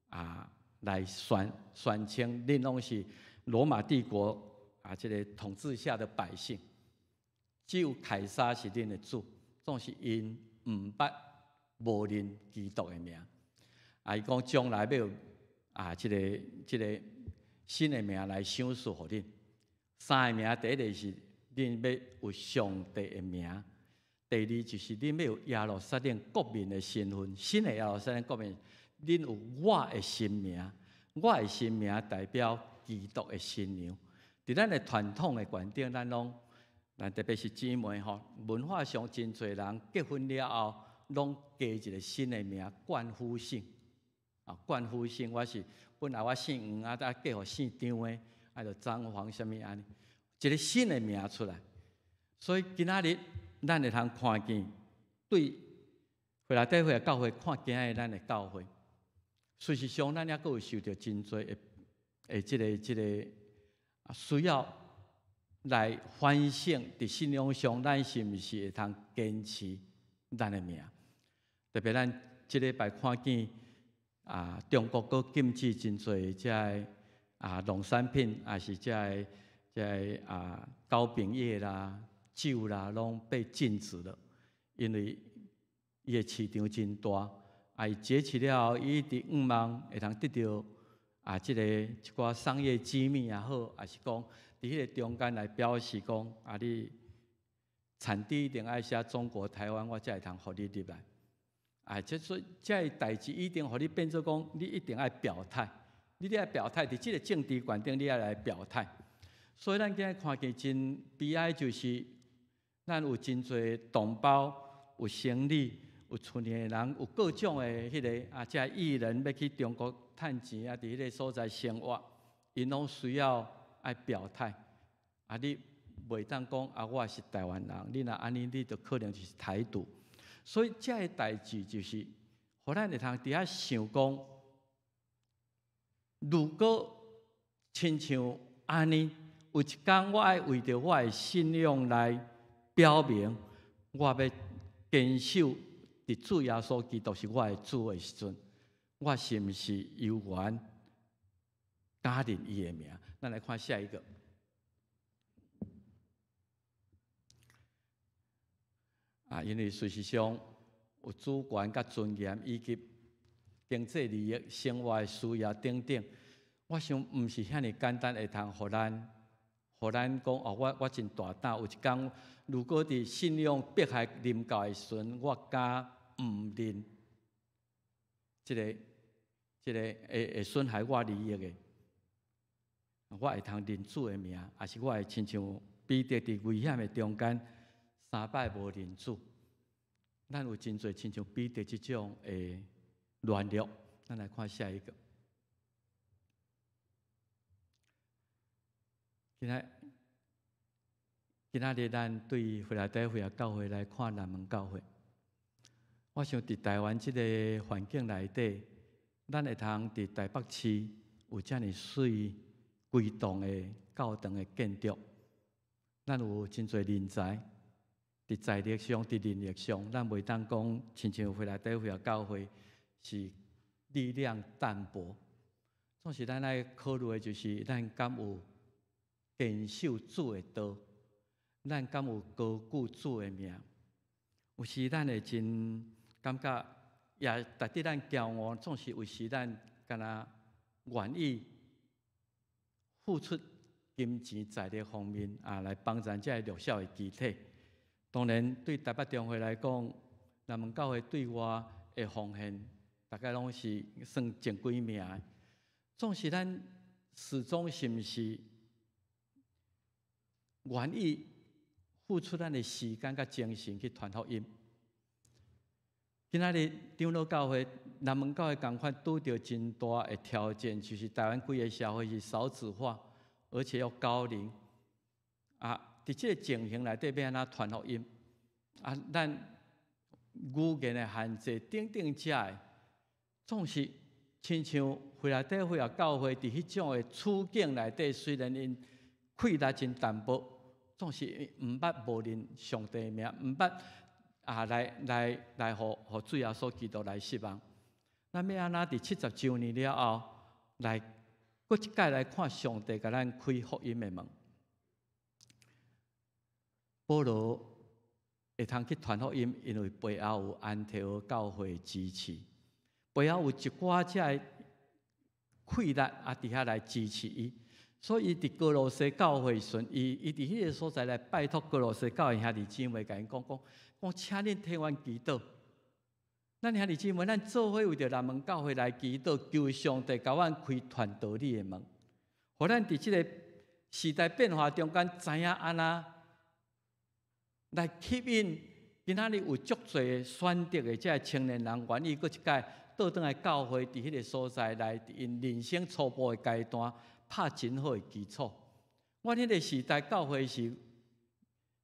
啊來宣稱，恁攏是羅馬帝國啊這个統治下的百姓。只有凱撒是恁的主，總是𪜶毋捌無認基督的名。啊，伊講將來欲有啊，這个新的名來賞賜予恁。三个名，第一个是恁欲有上帝的名；第二就是恁欲有耶路撒冷國民的身份，新的耶路撒冷國民，恁有我的新名，我的新名代表基督的新娘。佇咱的傳統的觀點，咱攏，咱特別是姊妹吼，文化上真濟人結婚了後，攏加一个新的名，冠夫姓。啊，冠夫姓，我是本來我姓黃啊，啊嫁予姓張的，啊就張黃啥物按呢，一个新的名出來。所以今仔日咱會通看見，對非拉鐵非亞教會看今仔日咱的教會，事實上咱猶閣有受著真濟的這个需要來反省，佇信仰上，咱是毋是會通堅持咱的名？特別咱這禮拜看見啊，中國閣禁止真濟這个啊農產品，抑是這个啊糕餅業啦、酒啦，攏被禁止了，因為伊的市場真大，啊，伊崛起了後，伊一直向望會通得著啊，這个一寡商業機密也好，抑是講佇彼个中間來表示講啊，你產地一定愛寫中國台灣，我才會通予你入來。啊，這所以這个代誌一定予你變做講，你一定愛表態，你愛表態，佇這个政治觀點，你愛來表態。所以咱今日看見真悲哀，就是咱有真濟同胞，有生理，有厝內的人，有各種的彼个啊，這藝人欲去中國趁錢啊，佇彼个所在生活，𪜶攏需要愛表態。啊，你袂當講啊，我是台灣人，你若按呢，你就可能就是台獨。所以這个代誌就是，予咱會通佇遐想講，如果親像按呢，有一工我愛為著我的信仰來表明，我欲堅守佇主耶穌基督是我的主的時陣，我是毋是猶原敢認伊的名？咱來看下一个。啊，因為事實上有主權佮尊嚴，以及經濟利益、生活的需要等等，我想毋是遐爾簡單會通予咱講哦，我真大膽。有一工，如果佇信仰迫害臨到的時陣，我敢毋認這个會損害我利益的，我會通認主的名，抑是我會親像彼得佇危險的中間三擺無認主。咱有真濟親像彼得這種的軟弱。咱來看下一个。今仔日咱對非拉鐵非亞教會來看南門教會，我想佇台灣這个環境內底，咱會通佇台北市有遮爾媠規棟的教堂的建築，咱有真濟人才，佇財力上、佇人力上，咱袂當講親像非拉鐵非亞教會是力量單薄。總是咱愛考慮的就是，咱敢有堅守主的道，咱敢有高舉主的名。有時咱會真感覺，也值得咱驕傲，總是有時咱敢若願意付出金錢財力方面啊，來幫助這个弱小的肢體。當然，對台北中會來講，南門教會對外的奉獻，大概攏是算前幾名的。總是咱始終是毋是願意付出咱的時間佮精神去傳福音？今仔日長老教會、南門教會仝款拄著真大的挑戰，就是台灣規个社會是少子化，而且又高齡。啊，佇這个情形內底，欲按怎傳福音？啊，咱語言的限制等等遮的，總是親像非拉鐵非亞教會佇彼種的處境內底，雖然𪜶氣力真單薄，總是毋捌無認上帝的名，毋捌啊來來來，予予主耶穌基督來失望。咱欲按怎佇70週年了後，來閣一擺來看上帝共咱開福音的門？保羅會通去傳福音，因為背後有安提阿教會支持，背後有一寡這个氣力啊，佇遐來支持伊。所以佇歌羅西教會時，伊伊佇彼个所在來拜託歌羅西教會兄弟姊妹，共𪜶講講講，請恁替阮祈禱。咱兄弟姊妹，咱做伙為著南門教會來祈禱，求上帝共阮開傳道理的門，予咱佇這个時代變化中間，知影按怎來吸引今仔日有足濟選擇的這个青年人，願意閣一擺倒轉來教會，佇彼个所在來，𪜶人生初步的階段，拍真好的基礎。阮彼个時代教會是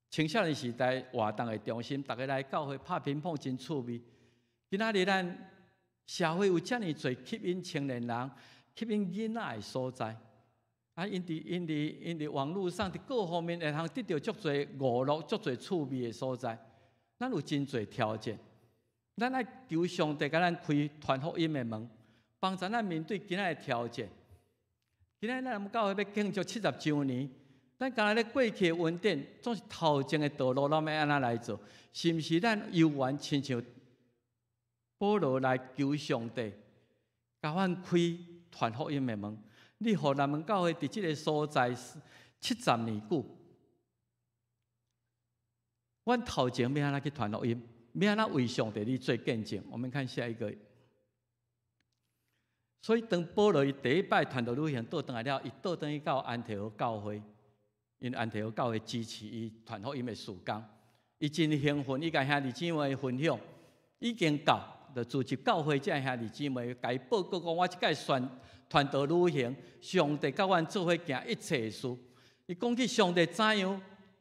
青少年時代活動的中心，逐家來教會拍乒乓真趣味。今仔日咱社會有遮爾濟吸引青年人、吸引囡仔的所在，啊，𪜶佇𪜶佇𪜶佇網路上佇各方面會通得著足濟娛樂、足濟趣味的所在。咱有真濟挑戰，咱愛求上帝共咱開傳福音的門，幫助咱面對今仔的挑戰。今仔咱教會欲慶祝七十週年，咱敢若咧過去的恩典，總是頭前的道路，咱欲按怎來做？是毋是咱猶原親像保羅來求上帝，共阮開傳福音的門？你予南門教會佇這个所在七十年久，阮頭前欲按怎去傳福音？欲按怎為上帝你做見證？我們看下一個。所以當保羅伊第一擺傳道旅行倒轉來了，伊倒轉去到安提阿教會，因為安提阿教會支持伊傳福音的事工，伊真興奮，伊共兄弟姊妹分享，已經到，就組織教會這个兄弟姊妹，共伊報告講，我這擺傳傳道旅行，上帝佮阮做伙行一切事。伊講起上帝怎樣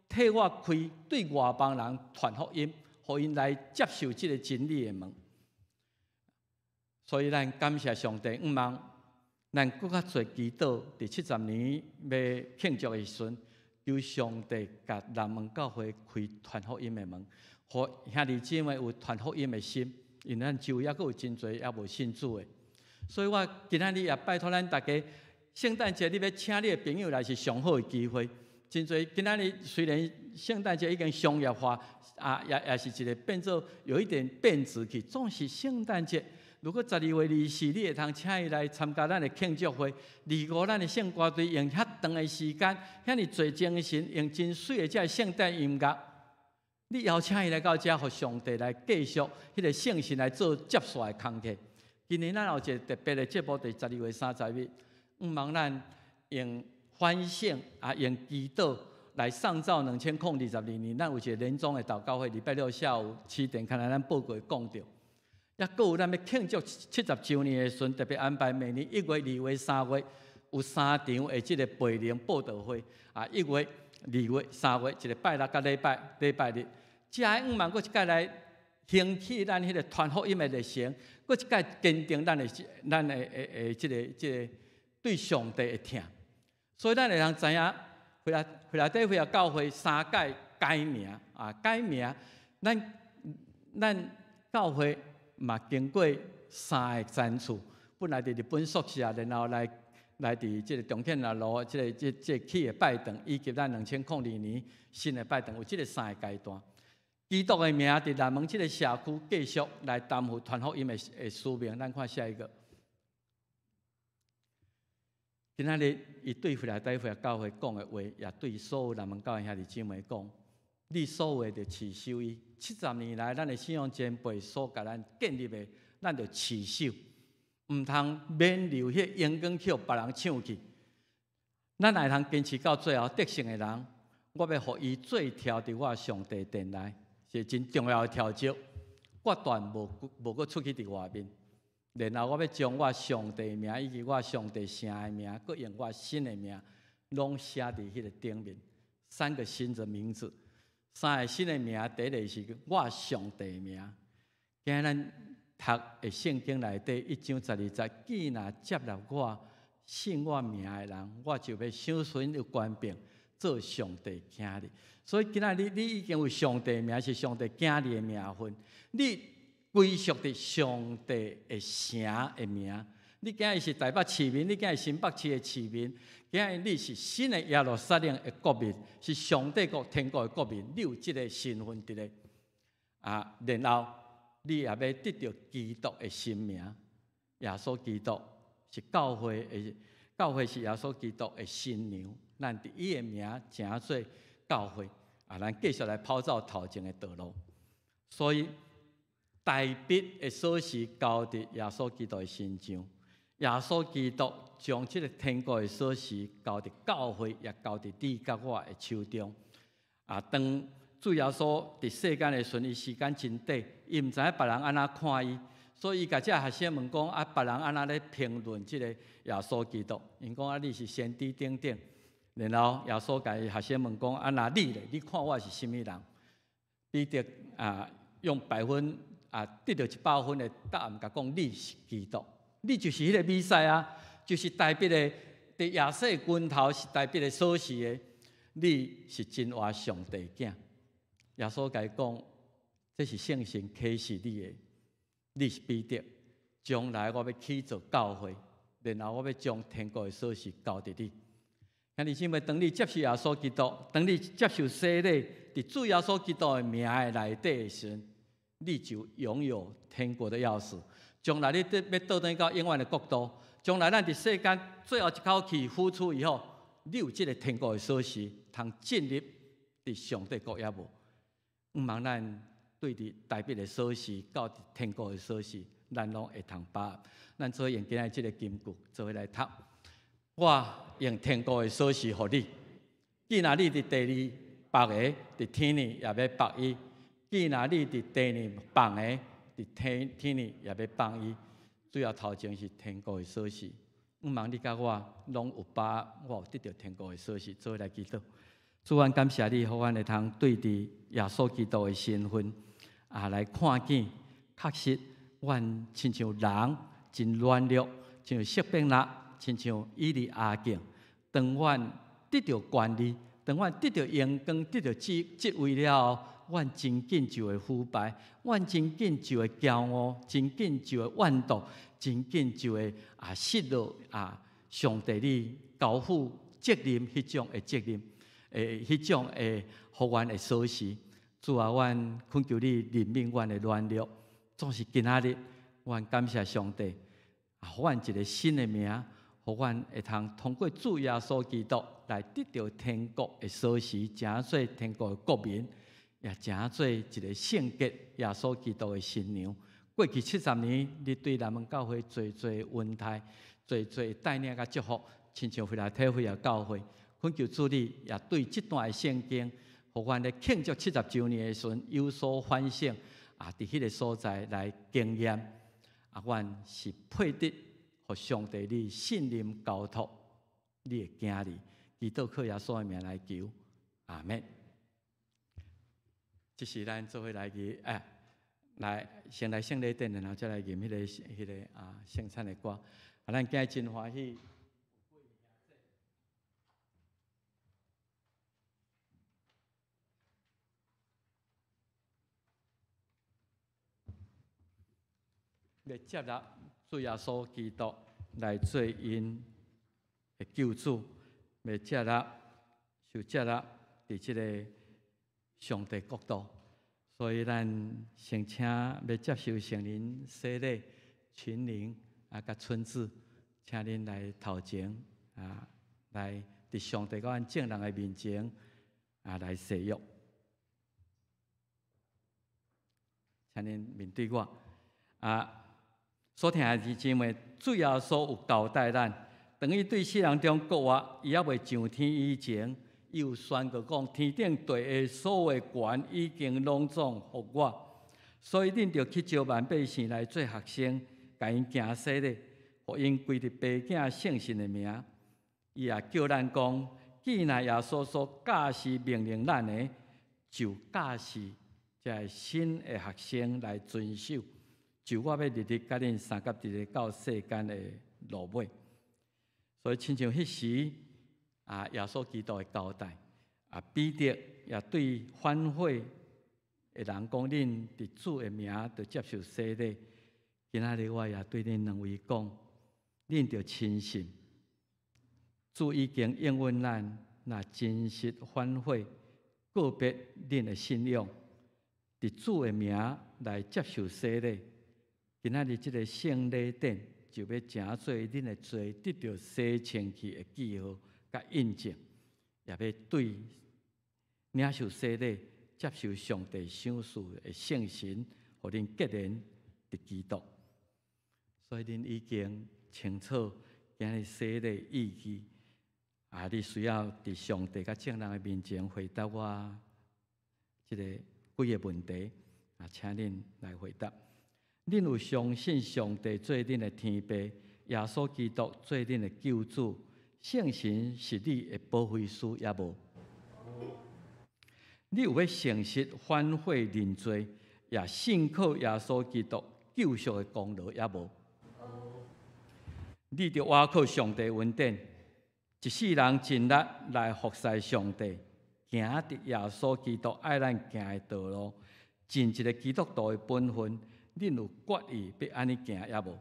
替我開對外邦人傳福音，予𪜶來接受這个真理的門。所以咱感謝上帝，向望咱閣較濟祈禱，佇七十年欲慶祝的時陣，求上帝共南門教會開傳福音的門，予兄弟姊妹有傳福音的心，因為咱周圍猶閣有真濟猶無信主的。所以我今仔日也拜託咱逐家，聖誕節你欲請你的朋友來是上好的機會。真濟今仔日雖然聖誕節已經商業化，啊，也也是一个變做有一點變質去，總是聖誕節。如果12月24，你會通請伊來參加咱的慶祝會；25，咱的聖歌隊用遐長的時間，遐爾濟精神，用真媠的這个聖誕音樂，你邀請伊來到遮，予上帝來繼續彼个聖神來做接續的工課。今年咱有一个特別的節目，佇12月30日，向望咱用反省啊，用祈禱來上奏2022年。咱有一个年終的禱告會，禮拜六下午7點，看來咱報告會講著。抑閣有咱欲慶祝七十週年的時陣，特別安排每年1月、2月、3月有三場的這个培靈佈道會啊，1月、2月、3月，一个拜六佮禮拜禮拜日。遮向望閣一擺來興起咱彼个傳福音的熱誠，閣一擺堅定咱的這個對上帝的疼。所以咱會通知影，非拉鐵非教會三擺改名啊，改名，咱教會嘛經過三個層次，本來佇日本宿舍，然後來佇這個中天南路，這個起的拜堂，以及咱2002年新的拜堂，有這個三个階段。基督的名佇南門這个社區繼續來擔負傳福音的使命。咱看下一個。今仔日伊對非拉鐵非教會講的話，也對所有南門教會兄弟姊妹講：你所有的著持守伊。70年來，咱的信仰前輩所共咱建立的，咱著持守，毋通免留彼榮光去予別人搶去。咱若會通堅持到最後得勝的人，我欲予伊做柱佇我上帝殿內。是真重要的條件，決斷無閣出去佇外面。然後我欲將我上帝名以及我上帝城的名，閣用我新的名，攏寫佇彼个頂面。三個新的名字，三個新的名，第一个是我上帝名。今仔咱讀的聖經內底一章十二節，既若接納我、信我名的人，我就欲賞賜𪜶有權柄做上帝囝兒。所以今仔日你已經有上帝名，是上帝囝兒的名分，你歸屬佇上帝的城的名。你今日是台北市民，你今日新北市的市民，今日你是新的耶路撒冷的國民，是上帝國天國的國民，你有這个身份佇咧。啊，然後你也欲得著基督的新名，耶穌基督是教會的，教會是耶穌基督的新娘，咱佇伊的名成做教會，啊，咱繼續來跑走頭前的道路。所以，大衛的鎖匙交佇耶穌基督的身上，耶穌基督將這个天國的鎖匙交佇教會，也交佇你佮我的手中。啊，當主耶穌佇世間的時陣，伊時間真短，伊毋知影別人按怎看伊，所以伊共這學生問講：啊，別人按怎咧評論這个耶穌基督？𪜶講啊，你是先知等等。然後耶穌共學生問講：啊，若你咧，你看我是啥物人？彼得啊，用百分啊得著100分的答案，共講你是基督，你就是彼个彌賽亞，就是大衛的佇耶西根頭是大衛的鎖匙的，你是真活上帝囝。耶穌共伊講，這是聖神啟示你的，你是彼得，將來我欲起造教會，然後我欲將天國的鎖匙交予你。兄弟姊妹，當你接受耶穌基督，當你接受洗禮，佇主耶穌基督的名的內底的時陣，你就擁有天國的鑰匙。將來你欲倒轉到永遠的國度，將來咱佇世間最後一口氣呼出以後，你有這个天國的鎖匙，通進入佇上帝國也無？毋望咱對佇大衛的鎖匙到天國的鎖匙，咱攏會通把握。咱做伙用今仔這个金句，做伙來讀。我用天國的鎖匙予你，既若你佇地裡縛的，佇天裡也欲縛伊；既若你佇地裡放的，佇天裡也欲放伊。主要頭前是天國的鎖匙，毋望你佮我攏有把握，我有得著天國的鎖匙，做伙來祈禱。主，阮感謝你，予阮會通對佇耶穌基督的身份啊來看見，確實阮親像人真軟弱，親像色變蠟，親像以利亞敬。當阮得著權利，當阮得著榮光、得著職位了後，阮真緊就會腐敗，阮真緊就會驕傲，真緊就會怨毒，真緊就會啊失落啊上帝你交付責任彼種的責任，彼種的予阮的鎖匙。主啊，阮懇求你憐憫阮的軟弱，總是今仔日，阮感謝上帝，啊，予阮一个新的名，予阮會通通過主耶穌基督來得著天國的鎖匙，成做天國的國民，也成做一个聖潔耶穌基督的新娘。過去七十年，你對南門教會濟濟恩待，濟濟帶領佮祝福，親像非拉鐵非的教會，懇求主你也對這段的聖經，予阮咧慶祝七十週年的時陣有所反省，啊，佇彼个所在來經驗，啊，阮是配得予上帝你信任交託你的囝兒，祈禱靠耶穌的名來求，阿門。這是咱做伙來去，哎，來先來聖禮典，然後再來吟彼個啊聖餐的歌。啊，咱今日真歡喜。欲接納主耶穌基督來做𪜶的救主，欲接納受接納佇這个上帝國度，所以咱先請欲接受聖靈洗禮、群靈啊，佮春子，請恁來頭前啊，來佇上帝佮阮眾人的面前啊來誓約，請恁面對我啊。所聽的是姊妹，主耶穌有交代咱，當伊對世人中閣活，伊猶未上天以前，伊有宣告講：天頂地下所有的權已經攏總予我，所以恁著去招萬百姓來做學生，共𪜶行洗禮，予𪜶歸佇父囝聖神的名。伊也叫咱講：既然耶穌所教示命令咱的，就教示這个新的學生來遵守。就我欲日日佮恁相佮佇咧到世間的落尾，所以親像彼時啊，耶穌基督的交代啊，彼得也對反悔的人講：恁佇主的名著接受洗禮。今仔日我也對恁兩位講，恁著深信主已經應允咱，若真實反悔，告別恁的信仰，佇主的名來接受洗禮。今仔日這個聖禮典就欲成做恁的罪得著洗清氣的記號佮印證，也欲對領受洗禮、接受上帝賞賜的聖神，予恁結連佇基督。所以恁已經清楚今日洗禮意義，啊！你需要佇上帝佮眾人的面前回答我這个幾个問題，啊，請恁來回答。恁有相信上帝做恁的天父，耶穌基督做恁的救主，聖神是你的保惠師，抑無？你有欲誠實反悔認罪，也信靠耶穌基督救贖的功勞，抑無？你著倚靠上帝恩典，一世人盡力來服侍上帝，行佇耶穌基督愛咱行的道路，盡一个基督徒的本分。恁有決意欲按呢行，抑無？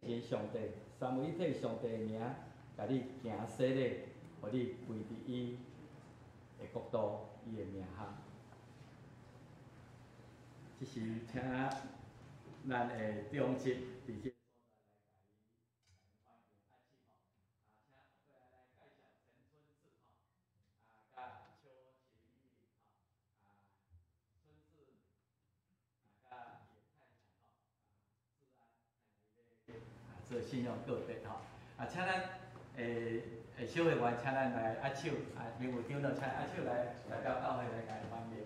是上帝，三位一體上帝的名，共你行洗禮，予你歸佇伊的國度，伊的名下。這是請咱的長執佇這。做信仰告別吼，啊，請咱小會員，請咱來握手，啊，明有長老請握手來代表教會來共伊歡迎。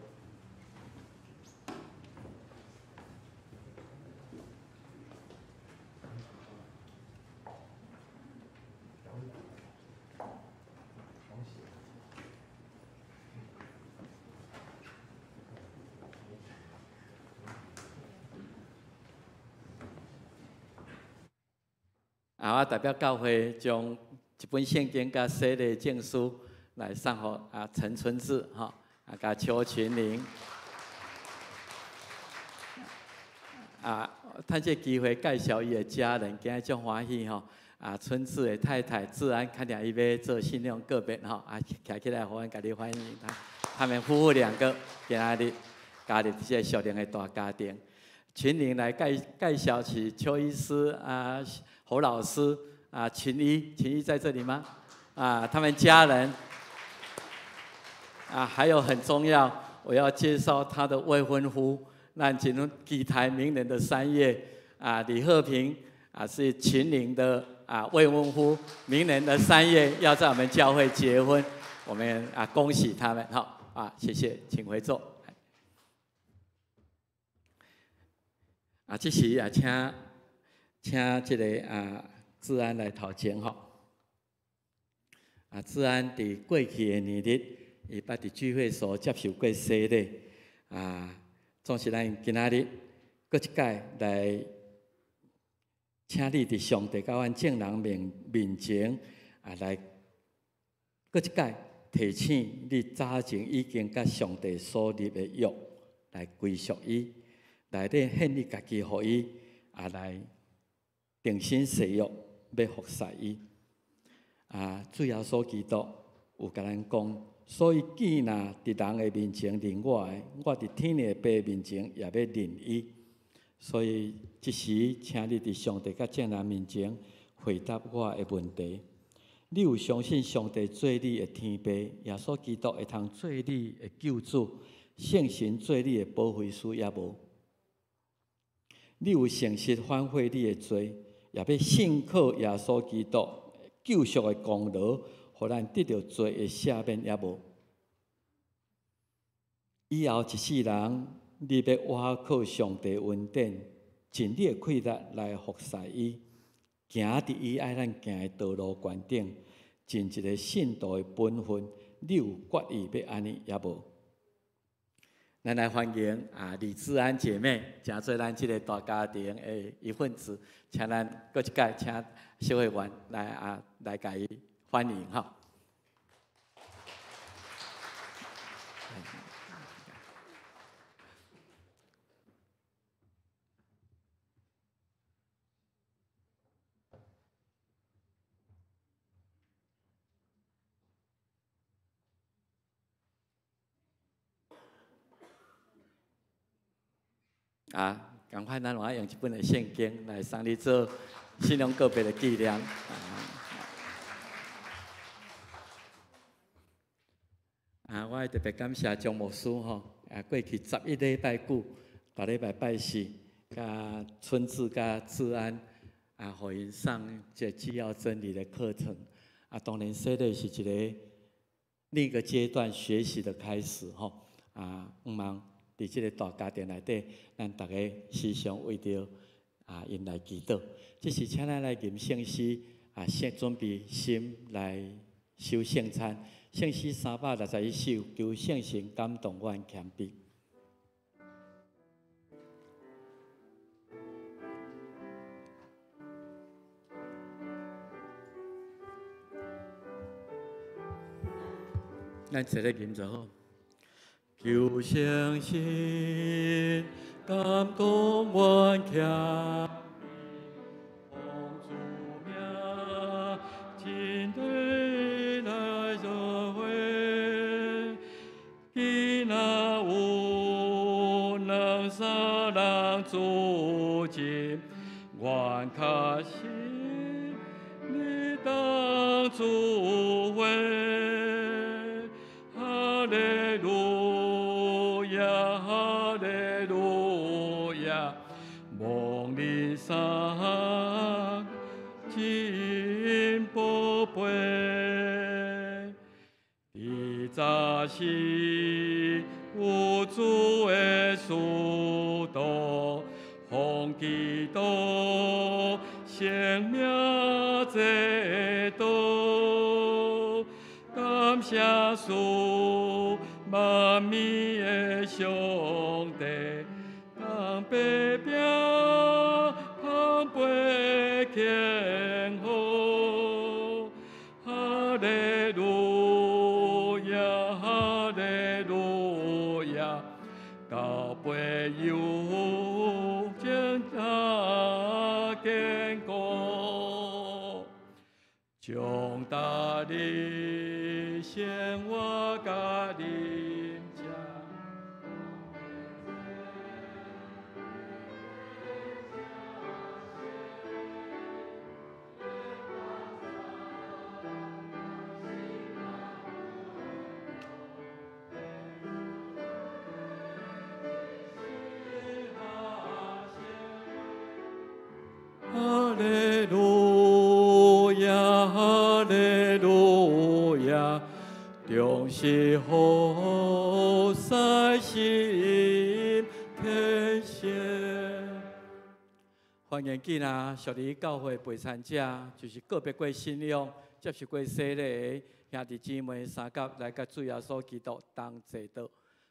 啊！我代表教會將一本聖經佮洗禮證書來送予啊陳春志吼，啊佮邱群玲。啊，趁這个機會介紹伊的家人，今日足歡喜吼。啊，春志的太太自然看見伊欲做信仰告別吼，啊，徛起來，予阮共你歡迎他。他們夫婦兩個今仔日加入這个屬靈的大家庭。秦玲來介紹是邱醫師啊、侯老師啊、秦醫，秦醫在這裡嗎？啊，他們家人啊，還有很重要，我要介紹他的未婚夫，咱真期待明年的3月啊，李和平啊，是秦玲的啊未婚夫，明年的三月要在我們教會結婚，我們啊恭喜他們，好啊，謝謝，請回座。啊，這時也請這个啊志安來頭前吼。啊，志安佇過去的年日，伊捌佇聚會所接受過洗禮。啊，總是咱今仔日閣一擺來請你佇上帝佮阮眾人面前啊，來閣一擺提醒你早前已經佮上帝所立的約來歸屬伊。來咧獻你家己予伊，啊來定心誓約欲服侍伊。啊，主耶穌基督有共咱講，所以既若佇人的面前認我的，我佇天的父面前也欲認伊。所以這時，請你佇上帝佮眾人面前回答我的問題：你有相信上帝做你的天父，耶穌基督會通做你的救主，聖神做你的保惠師，抑無？你有誠實反悔你的罪，也欲信靠耶穌基督救贖的功勞，予咱得著罪的赦免，抑無？以後一世人，你欲倚靠上帝恩典，盡你的氣力來服侍伊，行佇伊愛咱行的道路懸頂，盡一个信徒的本分，你有決意欲按呢，抑無？咱來歡迎啊李志安姐妹，成做咱這个大家庭的一份子，請咱閣一擺請小會員來啊來共伊歡迎吼。啊，仝款咱嘛愛用這本的聖經來送你做信仰告白的紀念。啊，我愛特別感謝張牧師吼，啊，過去11禮拜久，逐禮拜拜四，佮春志佮志安，啊，予𪜶上這基要真理的課程。啊，當然，洗禮是一个另一个階段學習的開始吼。啊，向望佇這个大家庭內底，咱逐家時常為著啊𪜶來祈禱。這時，請咱來吟聖詩啊，先準備心來守聖餐。聖詩361首，求聖神感動阮謙卑。咱齊來吟就好。求聖神感動阮謙卑，奉主名盡力來做伙。既若有兩三人聚集，願確實你當聚會。哈利路亞，哈利路亞，蒙你賞真寶貝。佇早時有主的使徒，奉基督聖名坐倒，感謝主萬民的上帝，當白餅捧杯慶賀，哈利路亞，哈利路亞，交杯有真加堅固，將大日生活佮啉食。亞，哈利路亞，終是好婿新天仙。歡迎囡仔，屬於教會陪餐者，就是告別過信仰、接受過洗禮的兄弟姊妹，三甲來佮主耶穌基督同齊桌。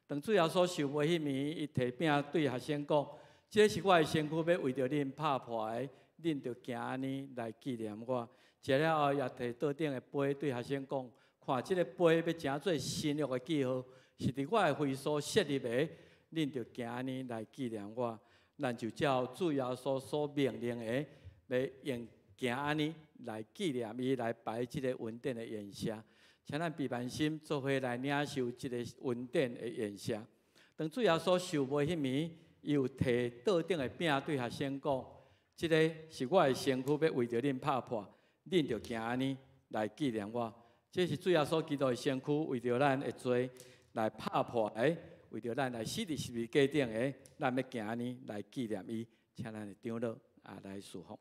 當主耶穌受洗彼暝，伊提餅對學生講：這是我的身軀，欲為著恁拍破的，恁著行按呢來紀念我。食了後，也提桌頂的杯對學生講：看，這个杯欲成做新約的記號，是佇我的血所設立的，恁著行按呢來紀念我。咱就照主耶穌所命令的，欲用行按呢來紀念伊，來擺這个恩典的宴席。請咱閉慢心，做伙來領受這个恩典的宴席。當主耶穌受洗彼暝，伊有提桌頂的餅對學生講：這个是我的身軀，欲為著恁拍破，恁著行按呢來紀念我。這是主耶穌基督的身軀，為著咱的罪來拍破的，為著咱來死佇十字架頂的，咱欲行按呢來紀念伊。請咱的長老啊來祝福。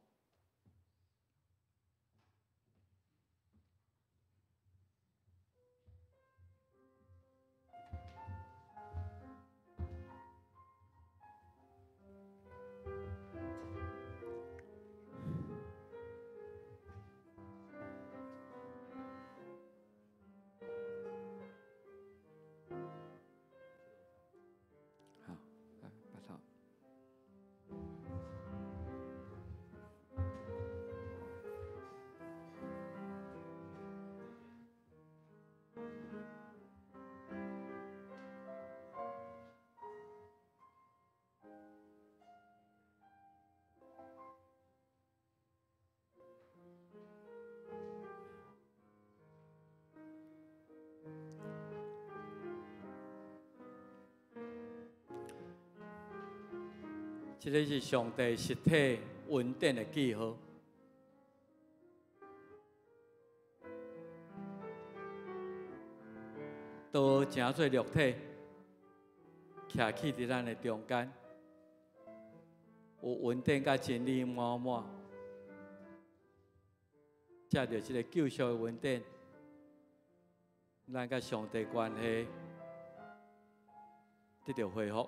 這个是上帝實體恩典的記號。道成做肉體，徛起佇咱的中間，有恩典佮真理滿滿。藉著這个救贖的恩典，咱佮上帝關係得著恢復。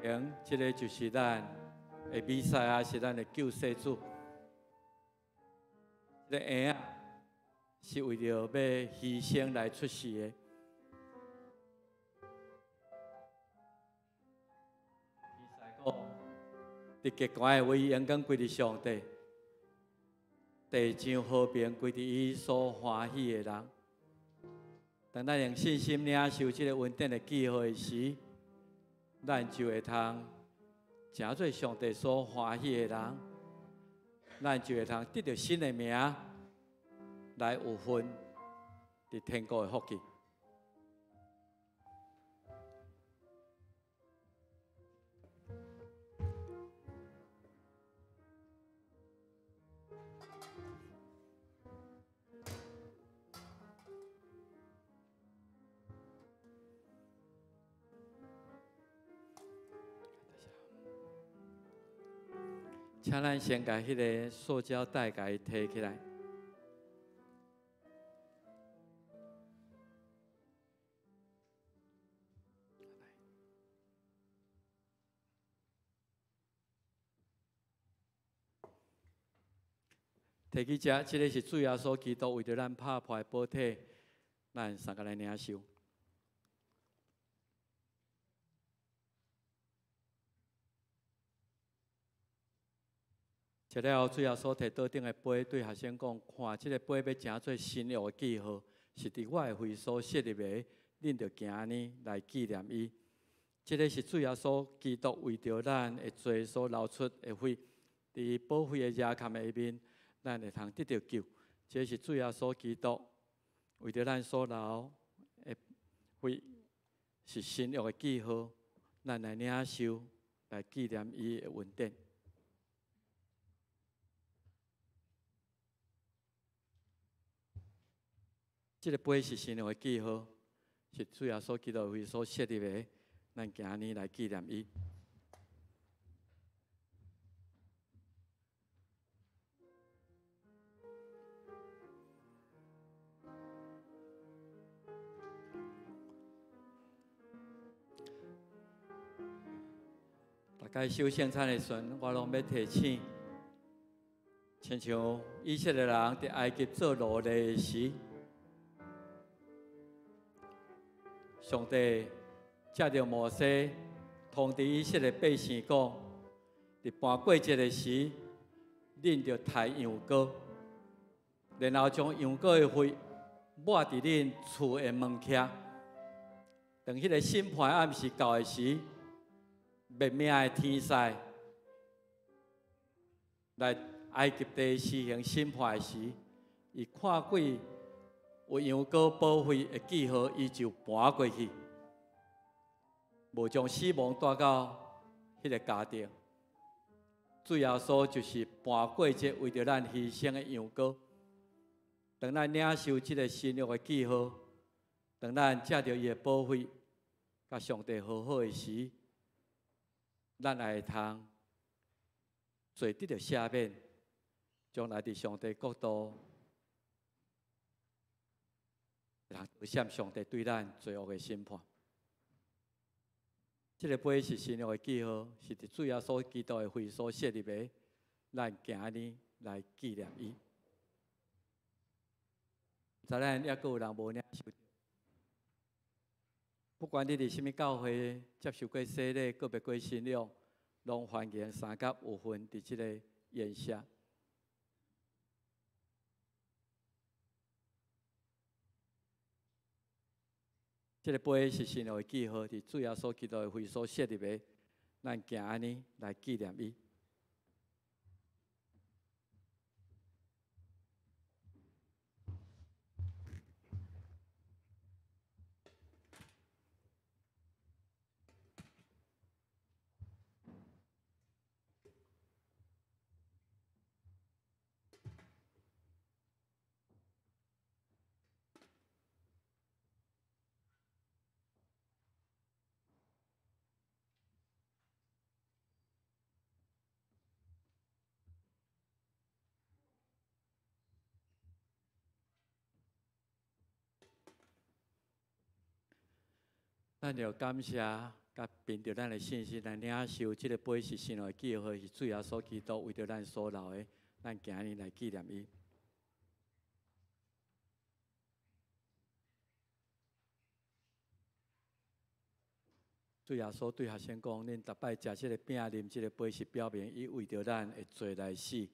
表明這个就是咱的彌賽亞，是咱的救世主。這个嬰仔是為著欲犧牲來出世的。彌賽講，佇極懸的位榮光歸佇上帝，地上和平歸佇伊所歡喜的人。當咱用信心領受這个恩典的記號的時，咱就會通成做上帝所歡喜的人，咱就會通得著新的名，來有份佇天國的福氣。請咱先共彼个塑膠袋共伊提起來。提起這，這个是主耶穌基督為著咱拍破的寶體，咱三个來領受。食了後，主耶穌提桌頂的杯，對學生講：看，這个杯欲成做新約的記號，是佇我的血所設立的，恁著行按呢來紀念伊。這个是主耶穌基督為著咱的罪所流出的血，佇寶血的額坎的下面，咱會通得著救。這是主耶穌基督為著咱所流的血，是新約的記號，咱來領受，來紀念伊的恩典。這个杯是新約的記號，是主耶穌基督為所設立的，咱今日來紀念伊。大概守聖餐的時陣，我攏欲提醒，親像以色列人佇埃及做奴隸時，上帝藉著摩西通知以色列百姓講：佇盤過節的時，恁著刣羊羔，然後將羊羔的血抹佇恁厝的門徛。當彼个審判暗時到的時，滅命的天使來埃及地施行審判時，伊看見有羊羔寶血的記號，伊就盤過去，無將死亡帶到彼个家庭。主耶穌就是盤過節為著咱犧牲的羊羔。當咱領受這个新約的記號，當咱藉著伊的寶血，佮上帝和好的時，咱也會通罪得著赦免，將來佇上帝國度，會通避閃上帝對咱罪惡的審判。這个杯是新約的記號，是佇主耶穌基督的血所設立的，咱今日來紀念伊。毋知咱猶閣有人無領受？不管你佇啥物教會接受過洗禮，告別過新約，攏歡迎三甲有份佇這个宴席。這个杯是新約的記號，佇主耶穌基督的血所設立的，咱今日來紀念伊。咱著感謝，佮憑著咱的信心來領受這个杯是新約的記號，是主耶穌基督為著咱所流的，咱今日來紀念伊。主耶穌對學生講：恁逐擺食這个餅、啉這个杯，是表明伊為著咱的罪來死，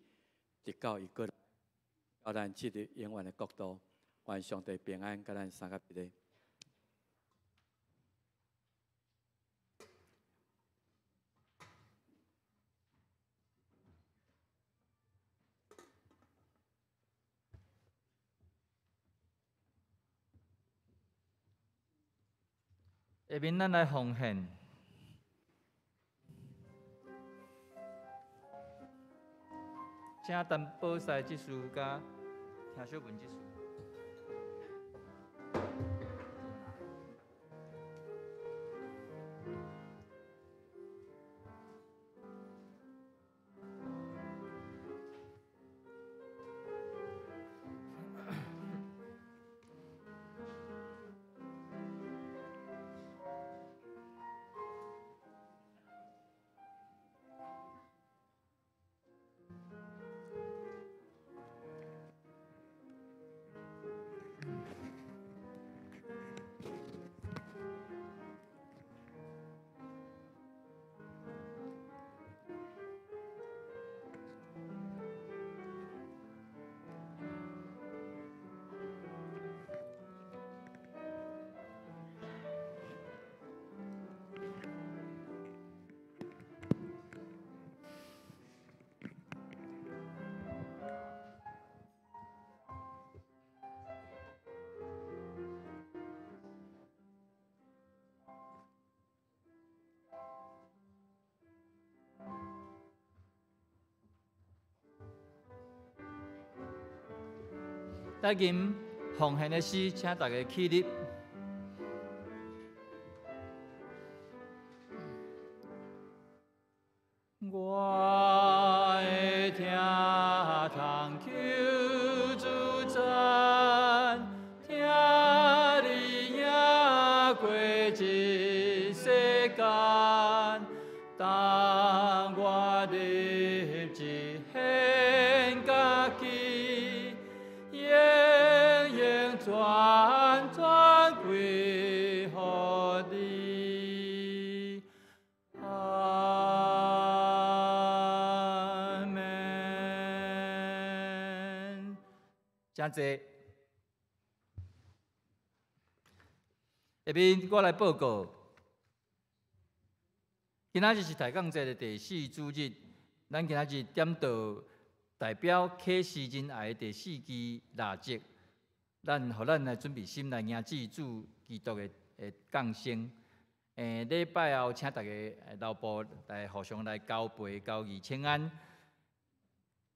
直到伊閣來，到咱進入永遠的國度。願上帝平安，佮咱三个一个。下面咱來奉獻，請陳寶賽執事佮聽小文執事。來吟奉獻的詩，請大家起立。我的聽通求主讚，疼你贏過這世間，當我立志獻家己，永永全全歸予你。阿們。請坐。下面我來報告，今仔日是抬槓節的第四主日，咱今仔日點著代表啟示仁愛的第四支蠟燭，咱予咱來準備心來迎接主基督的降生。禮拜後請大家留步來互相來交杯交誼請安。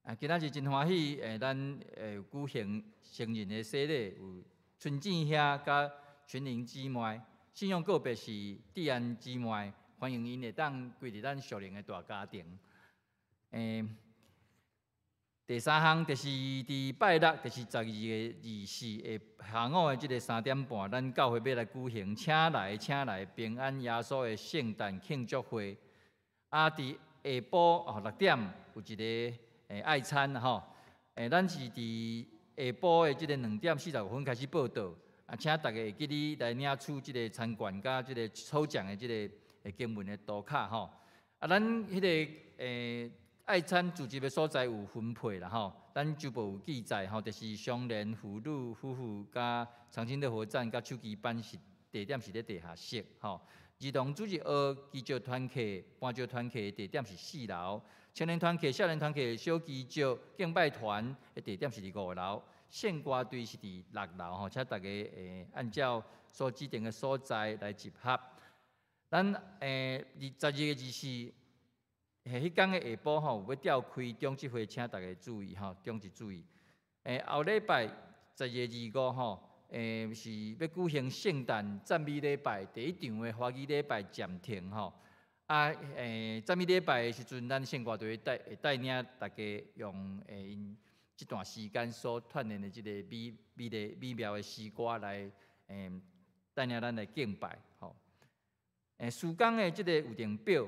啊，今仔日真歡喜，咱有舉行成人的洗禮，有春志兄佮群玲姊妹，信仰告白是智安姊妹，歡迎𪜶會當歸入咱屬靈的大家庭。第三項就是佇拜六，就是12月24的下午的這个3點半，咱教會欲來舉行請來請來平安耶穌的聖誕慶祝會。啊，佇下晡哦6點有一个愛餐吼，咱是佇下晡的這个2點45分開始報到，啊，請大家會記得來領取這个餐券佮這个抽獎的這个經文的圖卡吼。啊，咱彼个愛餐聚集的所在有分配啦吼，咱周報有記載吼，就是相連婦女夫婦佮長青樂活站佮手機班是地點是咧地下室吼。兒童主日學基石團契、搬石團契地點是四樓，青年團契、少年團契、小基石敬拜團的地點是佇五樓，聖歌隊是佇六樓吼，請大家按照所指定的所在來集合。咱12月24。彼工的下晡吼，有欲召開長執會，請大家注意吼，長執注意。後禮拜12月25吼，是欲舉行聖誕讚美禮拜第一場的華語禮拜暫停吼。啊，讚美禮拜的時陣，咱聖歌隊會帶領大家用𪜶這段時間所鍛鍊的這个美美麗美妙的詩歌來帶領咱來敬拜吼。事工的這个預定表。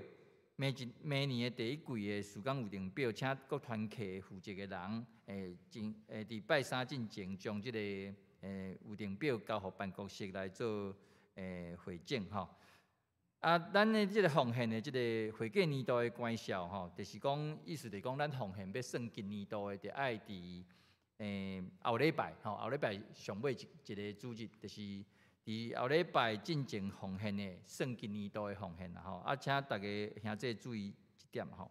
每年的第一季的事工預定表，請各團契負責的人，佇拜三進前將這个預定表交予辦公室來做匯總吼。啊，咱的這个奉獻的這个會計年度的關數吼，就是講意思就是講，咱奉獻欲算今年度的，就愛佇後禮拜吼，後禮拜上尾一个主日，就是佇後禮拜進前奉獻的，算今年度的奉獻啦吼，啊，請大家兄弟注意這點吼。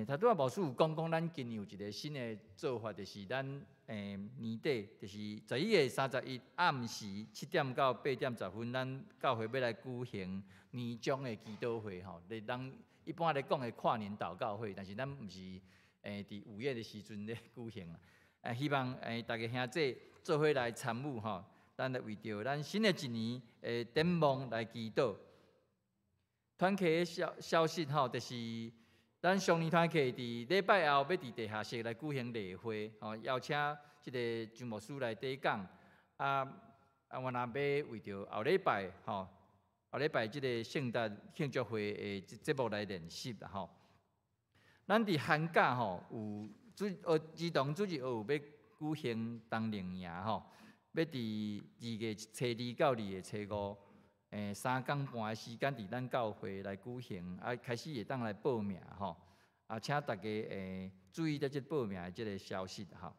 頭拄仔牧師有講講，咱今年有一个新的做法，就是咱年底，就是11月31暗時7點到8點10分，咱教會欲來舉行年終的祈禱會吼。咧，咱一般來講的跨年禱告會，但是咱毋是佇午夜的時陣咧舉行啦。希望大家兄弟做伙來參與吼。咱來為著咱新的一年的展望來祈禱。團契的消息吼，就是咱上年團契佇禮拜後欲佇地下室來舉行例會，吼，邀請這个張牧師來短講。啊，我若欲為著後禮拜吼，後禮拜這个聖誕慶祝會的節目來練習啦吼。咱佇寒假吼有主兒童主日學有欲舉行冬令營吼。欲佇2月初2到2月初5，3工半的時間佇咱教會來舉行，啊，開始會當來報名吼，啊，請大家注意著這報名的這个消息吼。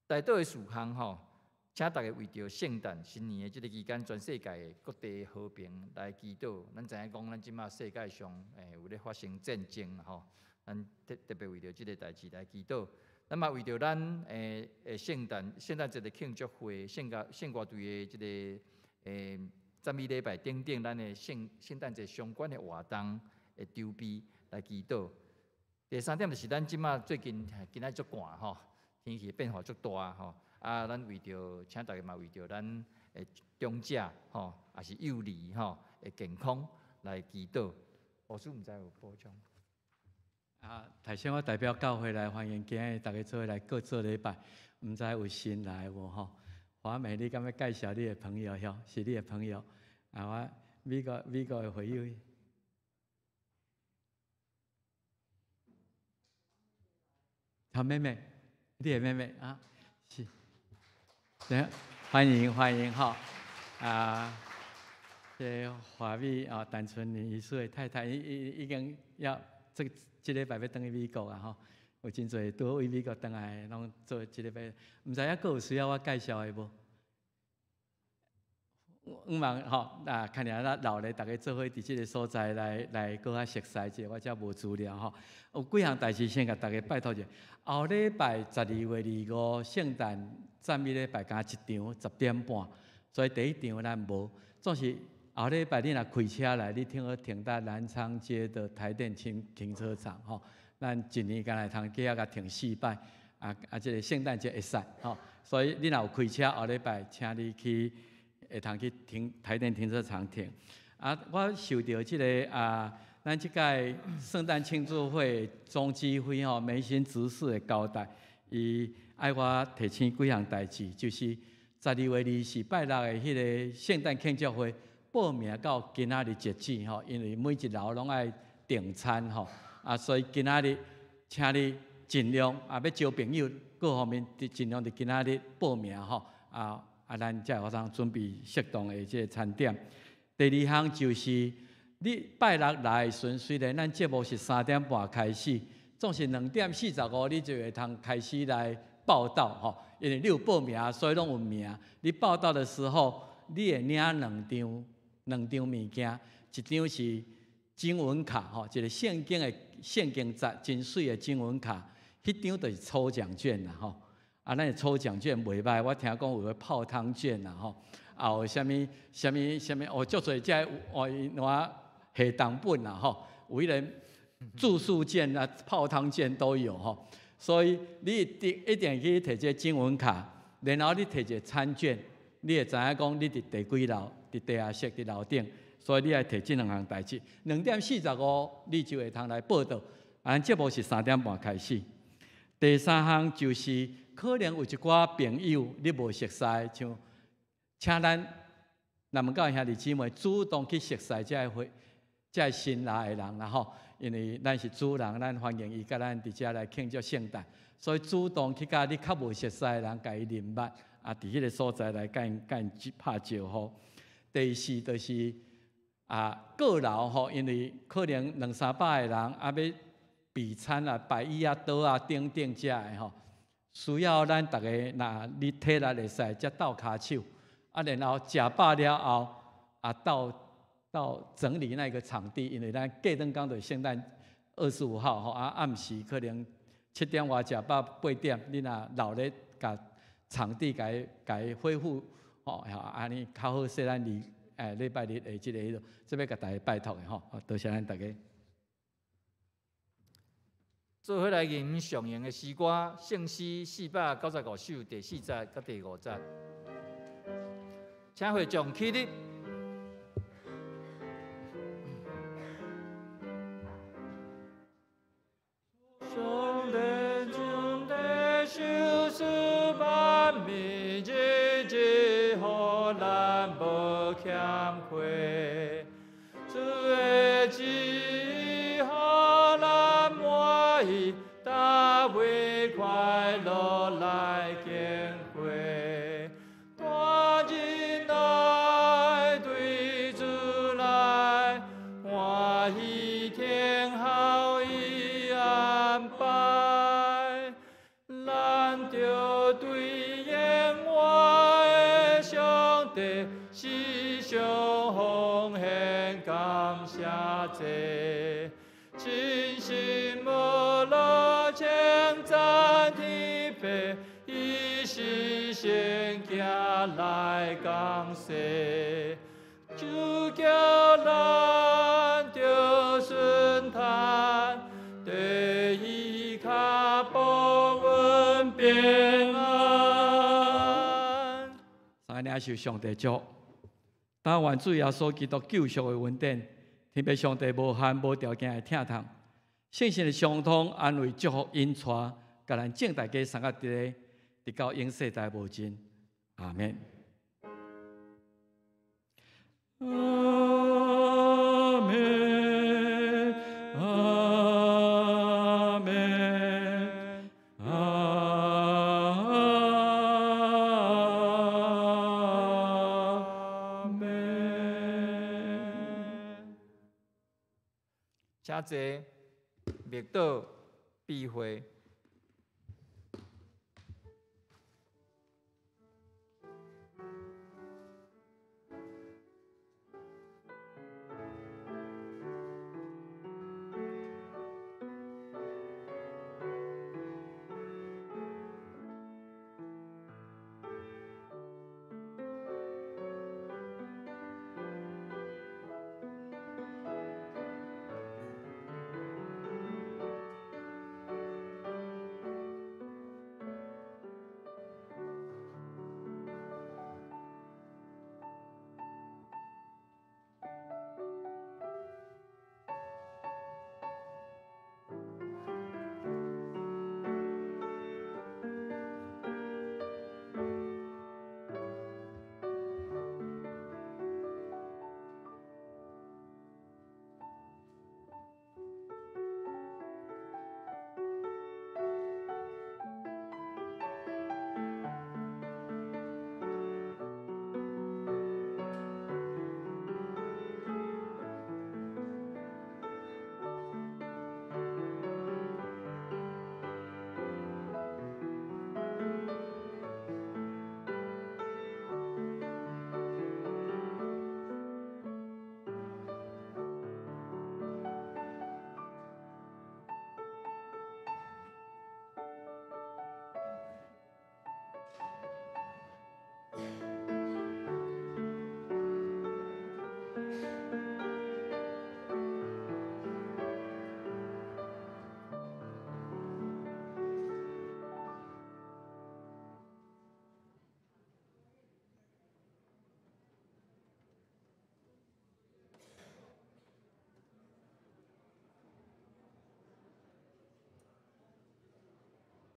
代禱的事項吼，請大家為著聖誕新年的這个期間，全世界的各地和平來祈禱。咱知影講，咱這馬世界上有咧發生戰爭吼，咱特別為著這个代誌來祈禱。咱嘛為著咱聖誕節的慶祝會、聖歌隊的這个讚美禮拜等等，咱的聖誕節相關的活動的籌備來祈禱。第三點就是咱這馬最近今仔足寒吼，天氣變化足大吼，啊，咱為著請大家嘛為著咱的長者吼，抑是幼兒吼的健康來祈禱。牧師毋知有補充。啊，頭先我代表教會來歡迎今日大家做伙來過做禮拜，毋知有新來無吼？華美，你敢欲介紹你的朋友？吼，是你的朋友。啊，我美國的會友。好妹妹，你的妹妹啊，是，歡迎歡迎吼，啊，這華美啊，陳春年醫師的太太，已經要這禮拜欲轉去美國啊吼，有真濟拄好對美國轉來，攏做這禮拜，毋知影閣有需要我介紹的無？毋茫吼，啊，看爾咱老咧，逐家做伙佇這个所在來閣較熟似者，我才無資料吼。有幾項代誌先共大家拜託者。後禮拜12月25聖誕讚美禮拜敢一場10點半，所以第一場咱無。總是後禮拜你若開車來，你停好停佇南昌街的台電停車場吼。咱一年敢若通去遐共停四擺，啊啊，這个聖誕節會使吼。所以你若有開車，後禮拜請你去。會通去停台電停車場停。啊，我受著這个啊，咱這屆聖誕慶祝會總指揮吼梅心執事的交代，伊愛我提醒幾項代誌，就是12月24拜六的彼个聖誕慶祝會報名到今仔日截止吼，因為每一樓攏愛訂餐吼，啊，所以今仔日請你盡量啊，欲招朋友各方面盡量佇今仔日報名吼，啊。啊，咱才會通準備適當的這个餐點。第二項就是你拜六來的時陣，雖然咱節目是3點半開始，總是2點45你就會通開始來報到吼，因為你有報名，所以攏有名。你報到的時候，你會領兩張物件，一張是經文卡吼，一个聖經的聖經冊，真媠的經文卡，彼張就是抽獎券啦吼。啊，咱的抽獎券袂䆀，我聽講有個泡湯券啦吼，啊有啥物啥物啥物，哦，足濟這哦，拿下當本啦吼，有彼个住宿券啊、泡湯券都有吼，所以你一定去提這個經文卡，然後你提一個餐券，你會知影講你佇第幾樓，佇地下室，佇樓頂，所以你愛提這兩項代誌。2點45你就會通來報到，啊，節目是3點半開始。第三項就是。可能有一寡朋友你無熟似，像請咱南門教兄弟姊妹主動去熟似這个會、這个新來的人啦吼，因為咱是主人，咱歡迎伊佮咱佇遮來慶祝聖誕，所以主動去佮你較無熟似的人，共伊認捌，啊，佇彼个所在來共伊拍招呼。第四就是啊，閣樓吼，因為可能兩三百个人啊，欲備餐啊、擺椅仔桌啊等等遮的吼。需要咱逐个，若你體力會使，才鬥跤手，啊，然後食飽了後，啊，到整理那個場地，因為咱過兩工就是聖誕25號吼，啊，暗時可能7點外食飽8點，你若留咧共場地共伊恢復，吼，按呢較好勢，咱禮拜日的這个彼落，這欲共大家拜託的吼，多謝咱逐家。做伙來吟上用的詩歌，聖詩495首第四節佮第五節，請會眾起立。上帝將地受賜萬民，日日予咱無欠虧，主的旨意予咱滿意，大衛快樂來經過，大仁愛對主來，歡喜聽候伊安排，咱著對永活的上帝，時常奉獻感謝祭。真心無樂，稱讚天父，伊是聖潔來降世，主叫咱著順嘆，對伊跤步穩平安。送來領受上帝祝福。但願主耶穌基督救贖的恩典，天父上帝無限無條件的疼痛，聖神的相通安慰祝福引帶，共咱眾大家送到佇咧，直到永世代無盡。阿們。阿們，阿們，阿們。請坐，默禱，閉會。